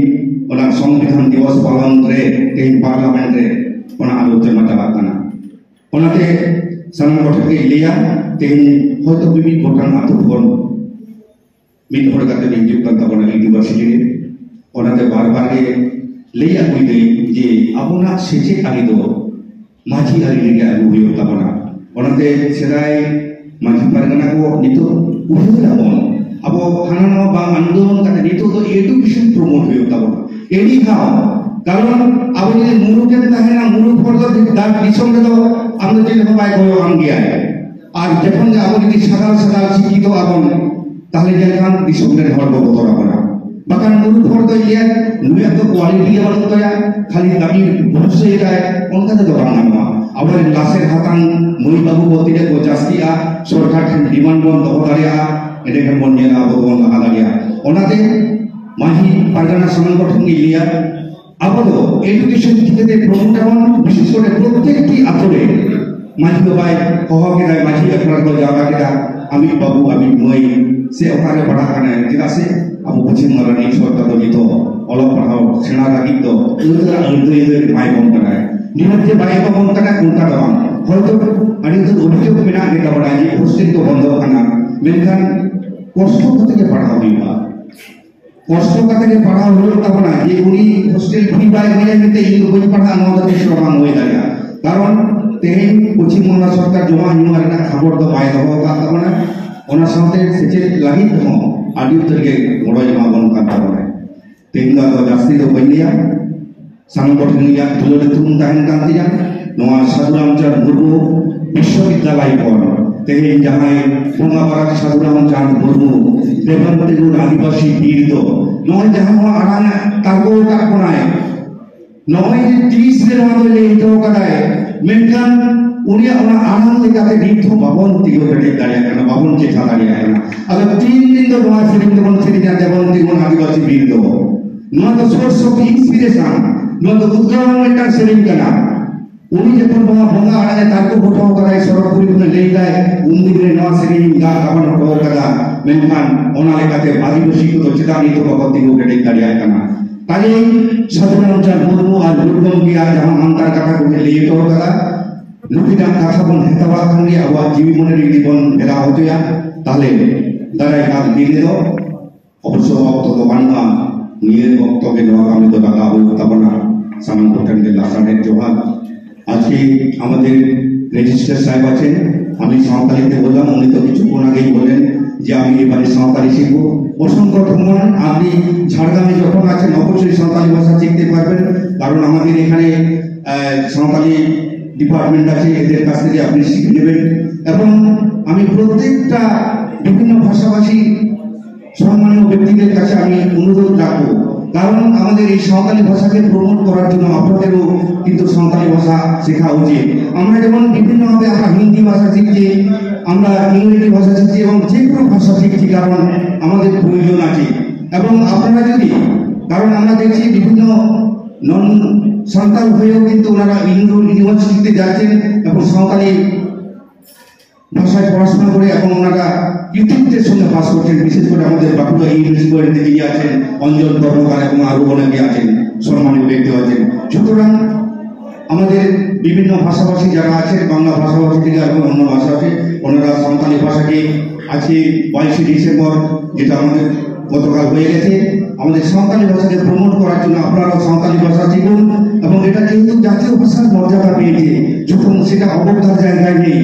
ᱚᱱᱟ ᱥᱚᱝᱵᱤᱫᱷᱟᱱ ᱫᱤᱵᱚᱥ ᱯᱟᱞᱚᱱ ᱨᱮ ᱛᱮᱦᱮᱧ ᱯᱟᱨᱞᱟᱢᱮᱱᱴ ᱨᱮ ᱚᱱᱟ ᱟᱞᱳᱪᱚᱱᱟ ᱪᱟᱞᱟᱜ ᱠᱟᱱᱟ᱾ ᱚᱱᱟᱛᱮ ᱥᱟᱱᱟᱢ ᱠᱚᱴᱷᱮᱱ ᱜᱮᱧ ᱞᱟᱹᱭᱟ, ᱛᱮᱦᱮᱧ ᱦᱚᱭᱛᱳ ᱢᱤᱢᱤᱫ ᱜᱚᱴᱟᱝ ᱟᱹᱛᱩ ᱠᱷᱚᱱ ᱢᱤᱫ ᱦᱚᱲ ᱠᱟᱛᱮ ᱵᱤᱱ ᱦᱤᱡᱩᱜ ᱠᱟᱱ ᱛᱟᱵᱚᱱᱟ ᱤᱭᱩᱱᱤᱵᱷᱟᱨᱥᱤᱴᱤ ᱨᱮ᱾ ᱚᱱᱟᱛᱮ ᱵᱟᱨ ᱵᱟᱨ ᱜᱮ ᱞᱟᱹᱭ ᱟᱹᱜᱩᱭ ᱫᱟᱹᱧ ᱡᱮ ᱟᱵᱚᱱᱟᱜ ᱥᱮᱪᱮᱫ ᱟᱹᱨᱤ ᱫᱚ ᱢᱟᱹᱡᱷᱤ ᱟᱹᱨᱤ ᱨᱮᱜᱮ ᱟᱹᱜᱩ ᱦᱩᱭᱩᱜ ᱛᱟᱵᱚᱱᱟ᱾ ᱚᱱᱟᱛᱮ ᱥᱮᱫᱟᱭ ᱢᱟᱹᱡᱷᱤ ᱯᱟᱨᱜᱟᱱᱟ ᱠᱚ ᱱᱤᱛᱚᱜ ᱩᱭᱦᱟᱹᱨ ᱟᱵᱚᱱ, ᱟᱵᱚ ᱦᱟᱱᱟ ᱱᱚᱣᱟ ᱵᱟᱝ ᱟᱱᱫᱳᱞᱚᱱ ᱠᱟᱛᱮ ᱱᱤᱛᱚᱜ ᱫᱚ education promote ᱦᱩᱭᱩᱜ ᱛᱟᱵᱚᱱᱟ᱾ Anyhow, ᱠᱟᱨᱚᱱ ᱟᱵᱚ ᱡᱩᱫᱤ ᱢᱩᱨᱩᱠ ᱮᱢ ᱛᱟᱦᱮᱱᱟ, ᱢᱩᱨᱩᱠ ᱦᱚᱲ ᱫᱚ ᱫᱟᱜ ᱫᱤᱥᱚᱢ ᱨᱮᱫᱚ ᱟᱢ ᱫᱚ ᱪᱮᱫ ᱦᱚᱸ ᱵᱟᱭ ᱜᱚᱲᱚ ᱟᱢ ᱜᱮᱭᱟᱭ᱾ ᱟᱨ ᱡᱚᱠᱷᱚᱱ ᱜᱮ ᱟᱵᱚ ᱡᱩᱫᱤ ᱥᱟᱫᱟᱞ ᱥᱟᱫᱟᱞ ᱥᱤᱠᱠᱷᱤᱛᱚ ᱟᱵᱚᱱ, ᱛᱟᱦᱞᱮ ᱧᱮᱞ ᱠᱷᱟᱱ ᱫᱤᱥᱚᱢ ᱨᱮᱱ ᱦᱚᱲ ᱠᱚ ᱵᱚᱛᱚᱨ ᱟᱵᱚᱱᱟ᱾ ᱵᱟᱠᱷᱟᱱ ᱢᱩᱨᱩᱠ ᱦᱚᱲ ᱫᱚ ᱤᱭᱟᱹ ᱱᱩᱭᱟᱜ ᱫᱚ quality ᱜᱮ ᱵᱟᱹᱱᱩᱜ ᱛᱟᱭᱟ, ᱠᱷᱟᱹᱞᱤ ᱫᱟᱹᱢᱤ ᱵᱚᱝᱥᱚᱭ ᱫᱟᱭ, ᱚᱱᱠᱟ ᱛᱮᱫᱚ ᱵᱟᱝ ᱜᱟᱱᱚᱜᱼᱟ᱾ ᱟᱵᱚᱨᱮᱱ ᱞᱟᱥᱮᱨ ᱦᱟᱛᱟᱝ ᱢᱟᱹᱭ ᱵᱟᱹᱵᱩ ᱠᱚ ᱛᱤᱱᱟᱹᱜ ᱠᱚ ᱡᱟᱹᱥᱛᱤᱜᱼᱟ, ᱥᱚᱨᱠᱟᱨ ᱴᱷᱮᱱ demand ᱵᱚᱱ ᱫᱚᱦᱚ ᱫᱟᱲᱮᱭᱟᱜᱼᱟ, ᱮᱸᱰᱮᱠᱷᱟᱱ ᱵᱚᱱ ᱧᱮᱞᱟ ᱟᱵᱚ ᱫᱚᱵᱚᱱ ᱞᱟᱦᱟ ᱫᱟᱲᱮᱭᱟᱜᱼᱟ᱾ ᱚᱱᱟᱛᱮ ᱢᱟᱹᱡᱷᱤ ᱯᱟᱨᱜᱟᱱᱟ ᱥᱟᱱᱟᱢ ᱠᱚᱴᱷᱮᱱ ᱜᱮ ᱞᱟᱹᱭᱟ, ᱟᱵᱚ ᱫᱚ education ᱪᱤᱠᱟᱹᱛᱮ promote ᱟᱵᱚᱱ, ᱵᱤᱥᱮᱥ ᱠᱚᱨᱮ ᱯᱨᱚᱛᱮᱠᱴᱤ ᱟᱛᱳ ᱨᱮ ᱢᱟᱹᱡᱷᱤ ᱵᱟᱵᱟᱭ ᱦᱚᱦᱚ ᱠᱮᱫᱟᱭ, ᱢᱟᱹᱡᱷᱤ ᱟᱠᱷᱲᱟ ᱨᱮᱠᱚ ᱡᱟᱣᱨᱟ ᱠᱮᱫᱟ, ᱟᱢᱤᱡ ᱵᱟᱹᱵᱩ, ᱟᱢᱤᱡ ᱢᱟᱹᱭ ᱥᱮ ᱚᱠᱟᱨᱮ ᱯᱟᱲᱦᱟᱜ ᱠᱟᱱᱟᱭ, ᱪᱮᱫᱟᱜ ᱥᱮ ᱟᱵᱚ ᱯᱚᱪᱷᱤᱢ ᱵᱟᱝᱞᱟ ᱨᱤᱱᱤᱡ ᱥᱚᱨᱠᱟᱨ ᱫᱚ ᱱᱤᱛᱚᱜ ᱚᱞᱚᱜ ᱯᱟᱲᱦᱟᱣ ᱥᱮᱬᱟ ᱞᱟᱹᱜᱤᱫ ᱫᱚ ᱟᱹᱲᱫᱟᱹ ᱟᱹᱲᱫᱟᱹ ᱟᱹᱲᱫᱟᱹ ᱮᱢᱟᱭ ᱵᱚᱱ ᱠᱟᱱᱟᱭ᱾ ᱱᱤᱦᱟᱹᱛ ᱡᱮ ᱵᱟᱭ ᱮᱢᱟ ᱵᱚᱱ ᱠᱟᱱᱟ ᱚᱱᱠᱟ ᱫᱚ ᱵᱟᱝ, ᱦᱚᱭᱛᱚ ᱟᱹᱰᱤ ᱩᱛᱟᱹᱨ ᱚᱵᱷᱤᱡᱳᱜᱽ ᱢᱮᱱᱟᱜ ᱜᱮ ᱛᱟᱵᱚᱱᱟ ᱡᱮ hostel ᱠᱚ ᱵᱚᱱᱫᱚᱜ ᱠᱟᱱᱟ, ᱢᱮᱱᱠᱷᱟᱱ ᱠᱚᱥᱴᱚ ᱠᱟᱛᱮ ᱜᱮ ᱯᱟᱲᱦᱟᱣ ᱦᱩᱭᱩᱜᱼᱟ᱾ ᱠᱚᱥᱴᱚ ᱠᱟᱛᱮ ᱜᱮ ᱯᱟᱲᱦᱟᱣ ᱦᱩᱭᱩᱜ ᱛᱟᱵᱚᱱᱟ᱾ ᱡᱮ ᱩᱱᱤ hostel fee ᱵᱟᱭ ᱮᱢᱟᱭᱟ ᱢᱮᱱᱛᱮ ᱤᱧ ᱫᱚ ᱵᱟᱹᱧ ᱯᱟᱲᱦᱟᱜᱼᱟ, ᱱᱚᱣᱟ ᱫᱚ ᱛᱤᱥ ᱦᱚᱸ ᱵᱟᱝ ᱦᱩᱭ ᱫᱟᱲᱮᱭᱟᱜᱼᱟ᱾ ᱠᱟᱨᱚᱱ ᱛᱮᱦᱮᱧ ᱯᱚᱪᱷᱤᱢ ᱵᱟᱝᱞᱟ ᱥᱚᱨᱠᱟᱨ ᱡᱚᱢᱟᱜ ᱧᱩᱣᱟᱜ ᱨᱮᱱᱟᱜ ᱠᱷᱚᱵᱚᱨ ᱫᱚ ᱵᱟᱭ ᱫᱚᱦᱚ ᱟᱠᱟᱫ ᱛᱟᱵᱚᱱᱟ᱾ ᱚᱱᱟ ᱥᱟᱶᱛᱮ ᱥᱮᱪᱮᱫ ᱞᱟᱹᱜᱤᱫ ᱦᱚᱸ ᱟᱹᱰᱤ ᱩᱛᱟᱹᱨ ᱜᱮ ᱜᱚᱲᱚᱭ ᱮᱢᱟ ᱵᱚᱱ ᱠᱟᱱ ᱛᱟᱵᱚᱱᱟ᱾ ᱛᱮᱦᱮᱧ ᱫᱚ ᱟᱫᱚ ᱡᱟᱹᱥᱛᱤ ᱫᱚ ᱵᱟᱹᱧ ᱞᱟᱹᱭᱟ᱾ ᱥᱟᱱᱟᱢ ᱠᱚᱴᱷᱮᱱ ᱤᱧᱟᱹᱜ ᱫᱩᱞᱟᱹᱲ ᱧᱩᱛᱩᱢ ᱛᱟᱦᱮᱱ ᱠᱟᱱ ᱛᱤᱧᱟ ᱱᱚᱣᱟ ᱥᱟᱹᱫᱷᱩ ᱨᱟᱢᱪᱟᱸᱫᱽ ᱢᱩᱨᱢᱩ ᱵᱤᱥᱥᱚᱵᱤᱫᱽᱫᱟᱞᱚᱭ ᱠᱷᱚᱱ᱾ ᱛᱮᱦᱮᱧ ᱡᱟᱦᱟᱸᱭ ᱵᱚᱸᱜᱟ ᱵᱟᱨᱟ ᱥᱟᱹᱫᱷᱩ ᱨᱟᱢᱪᱟᱸᱫᱽ ᱢᱩᱨᱢᱩ, ᱫᱮᱵᱚᱱ ᱛᱤᱸᱜᱩᱱ ᱟᱹᱫᱤᱵᱟᱹᱥᱤ ᱵᱤᱨ ᱫᱚ, ᱱᱚᱜᱼᱚᱭ ᱡᱟᱦᱟᱸ ᱱᱚᱣᱟ ᱟᱲᱟᱝ ᱮ ᱛᱟᱨᱠᱚ ᱟᱠᱟᱫ ᱵᱚᱱᱟᱭ, ᱱᱚᱜᱼᱚᱭ ᱡᱮ ᱛᱤᱥ ᱨᱮ ᱱᱚᱣᱟ ᱫᱚᱭ ᱞᱟᱹᱭ ᱦᱚᱴᱚ ᱠᱟᱫᱟᱭ, ᱢᱮᱱᱠᱷᱟᱱ ᱩᱱᱤᱭᱟᱜ ᱚᱱᱟ ᱟᱲᱟᱝ ᱞᱮᱠᱟᱛᱮ ᱱᱤᱛ ᱦᱚᱸ ᱵᱟᱵᱚᱱ ᱛᱤᱸᱜᱩ ᱠᱮᱴᱮᱡ ᱫᱟᱲᱮᱭᱟᱜ ᱠᱟᱱᱟ, ᱵᱟᱵᱚᱱ ᱪᱮᱴᱷᱟ ᱫᱟᱲᱮᱭᱟᱜ ᱠᱟᱱᱟ᱾ ᱟᱫᱚ ᱛᱤᱱ ᱫᱤᱱ ᱫᱚ ᱱᱚᱣᱟ ᱥᱮᱨᱮᱧ ᱫᱚᱵᱚᱱ ᱥᱮᱨᱮᱧᱟ, ᱫᱮᱵᱚᱱ ᱛᱤᱸᱜᱩᱱ ᱟᱹᱫᱤᱵᱟᱹᱥᱤ ᱵᱤᱨ ᱫᱚ? ᱱᱚᱣᱟ ᱫᱚ source of inspiration, ᱱᱚᱣᱟ ᱫᱚ ᱩᱫᱽᱜᱟᱹᱣᱟᱱ ᱢᱤᱫᱴᱟᱝ ᱥᱮᱨᱮᱧ ᱠᱟᱱᱟ᱾ ᱩᱱᱤ ᱡᱚᱠᱷᱚᱱ ᱱᱚᱣᱟ ᱵᱚᱸᱜᱟ ᱟᱲᱟᱝ ᱮ ᱛᱟᱨᱠᱚ ᱦᱚᱴᱚ ᱠᱟᱫᱟᱭ, ᱥᱚᱨᱚᱜᱽᱯᱩᱨᱤ ᱠᱷᱚᱱᱮ ᱞᱟᱹᱭ ᱫᱟᱭ, ᱩᱱ ᱫᱤᱱ ᱨᱮ ᱱᱚᱣᱟ ᱥᱮᱨᱮᱧ ᱜᱟ-, ᱜᱟᱵᱟᱱ ᱦᱚᱴᱚ ᱠᱟᱫᱟ, ᱢᱮᱱᱠᱷᱟᱱ ᱚᱱᱟ ᱞᱮᱠᱟᱛᱮ ᱟᱹᱫᱤᱵᱟᱹᱥᱤ ᱠᱚᱫᱚ ᱪᱮᱫᱟᱜ ᱱᱤᱛᱚᱜ ᱵᱟᱠᱚ ᱛᱤᱸᱜᱩ ᱠᱮᱴᱮᱡ ᱫᱟᱲᱮᱭᱟᱜ ᱠᱟᱱᱟ? ᱛᱟᱦᱞᱮ ᱥᱟᱹᱫᱷᱩ ᱨᱟᱢᱪᱟᱸᱫᱽ ᱢᱩᱨᱢᱩ ᱟᱨ ᱜᱩᱨᱩ ᱜᱚᱢᱠᱮᱭᱟᱜ ᱡᱟᱦᱟᱸ ᱢᱟᱱᱛᱟᱨ ᱠᱟᱛᱷᱟ ᱠᱚᱵᱤᱱ ᱞᱟᱹᱭ ᱦᱚᱴᱚ ᱠᱟᱫᱟ, ᱱᱩᱠᱤᱱᱟᱜ ᱠᱟᱛᱷᱟ ᱵᱚᱱ ᱦᱟᱛᱟᱣᱟᱜ ᱠᱷᱟᱱ ᱜᱮ ᱟᱵᱚᱣᱟᱜ ᱡᱤᱣᱤ ᱢᱚᱱᱮ ᱨᱮ ᱡᱩᱫᱤ ᱵᱚᱱ ᱵᱷᱮᱨᱟᱣ ᱦᱚᱪᱚᱭᱟ, ᱛᱟᱦᱞᱮ ᱫᱟᱨᱟᱭ ᱠᱟᱱ ᱫᱤᱱ ᱨᱮᱫᱚ ᱚᱵᱚᱥᱥᱚ ᱚᱠᱛᱚ ᱫᱚ ᱵᱟᱹᱱᱩᱜᱼᱟ᱾ ᱱᱤᱭᱟᱹ ᱚᱠᱛᱚ ᱜᱮ ᱱᱚᱣᱟ ᱠᱟᱹᱢᱤ ᱫᱚ ᱞᱟᱜᱟᱣ ᱦᱩᱭᱩᱜ ᱛᱟᱵᱚᱱᱟ᱾ ᱥᱟᱱᱟᱢ ᱠᱚᱴᱷᱮᱱ ᱜᱮ ᱞᱟᱥᱟᱲᱦᱮᱫ ᱡᱚᱦᱟᱨ᱾ ᱟᱡᱠᱮ ᱟᱢᱟᱫᱮᱨ ᱨᱮᱡᱤᱥᱴᱟᱨ ᱥᱟᱦᱮᱵ ᱟᱪᱷᱮ, ᱟᱢᱤ ᱥᱟᱶᱛᱟᱞᱤ ᱛᱮ ᱵᱚᱞᱞᱟᱢ, ᱩᱱᱤ ᱛᱚ ᱠᱤᱪᱷᱩ ᱠᱷᱚᱱ ᱟᱜᱮᱭ ᱵᱚᱞᱮᱱ ᱡᱮ আমি এবারে সাঁওতালি শিখব। অসংখ্য ধন্যবাদ। আপনি ঝাড়গ্রামে যখন আছেন, অবশ্যই সাঁওতালি ভাষা শিখতে পারবেন, কারণ আমাদের এখানে, আহ, সাঁওতালি ডিপার্টমেন্ট আছে, এদের কাছ থেকে আপনি শিখে নেবেন। এবং আমি প্রত্যেকটা বিভিন্ন ভাষাভাষী সম্মানীয় ব্যক্তিদের কাছে আমি অনুরোধ রাখবো, কারণ আমাদের এই সাঁওতালি ভাষাকে প্রমোট করার জন্য আপনাদেরও কিন্তু সাঁওতালি ভাষা শেখা উচিত। আমরা যেমন বিভিন্নভাবে আমরা হিন্দি ভাষা শিখছি, আমরা ইংরেজি ভাষা শিখছি এবং যে কোনো ভাষা শিখছি, কারণ আমাদের প্রয়োজন আছে। এবং আপনারা যদি, কারণ আমরা দেখছি বিভিন্ন নন সাঁওতাল হয়েও কিন্তু ওনারা ইউনিভার্সিটিতে যাচ্ছেন এবং সাঁওতালি ভাষায় পড়াশোনা করে এখন ওনারা কৃতিত্বের সঙ্গে পাস করছেন। বিশেষ করে আমাদের বাঁকুড়া ইউনিভার্সিটিতে যিনি আছেন, অঞ্জন কর্মকার, এবং আরো অনেকে আছেন, সম্মানিত ব্যক্তি আছেন। সুতরাং আমাদের বিভিন্ন ভাষাভাষী যারা আছেন, বাংলা ভাষাভাষী থেকে আরো অন্য ভাষা আছে, ওনারা সাঁওতালি ভাষাকে আজকে বাইশে ডিসেম্বর, যেটা আমাদের গতকাল হয়ে গেছে, আমাদের সাঁওতালি ভাষাকে প্রমোট করার জন্য আপনারাও সাঁওতালি ভাষা শিখুন এবং এটা যেহেতু জাতীয় ভাষার মর্যাদা পেয়েছে, যখন সেটা অবজ্ঞার জায়গায় নেই,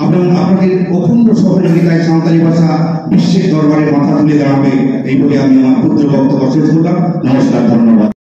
আপনার আপনাদের অখণ্ড সহযোগিতায় সাঁওতালি ভাষা বিশ্বের দরবারে মাথা তুলে দাঁড়াবে, এই বলে আমি আমার ক্ষুদ্র বক্তব্য শেষ করলাম। নমস্কার, ধন্যবাদ।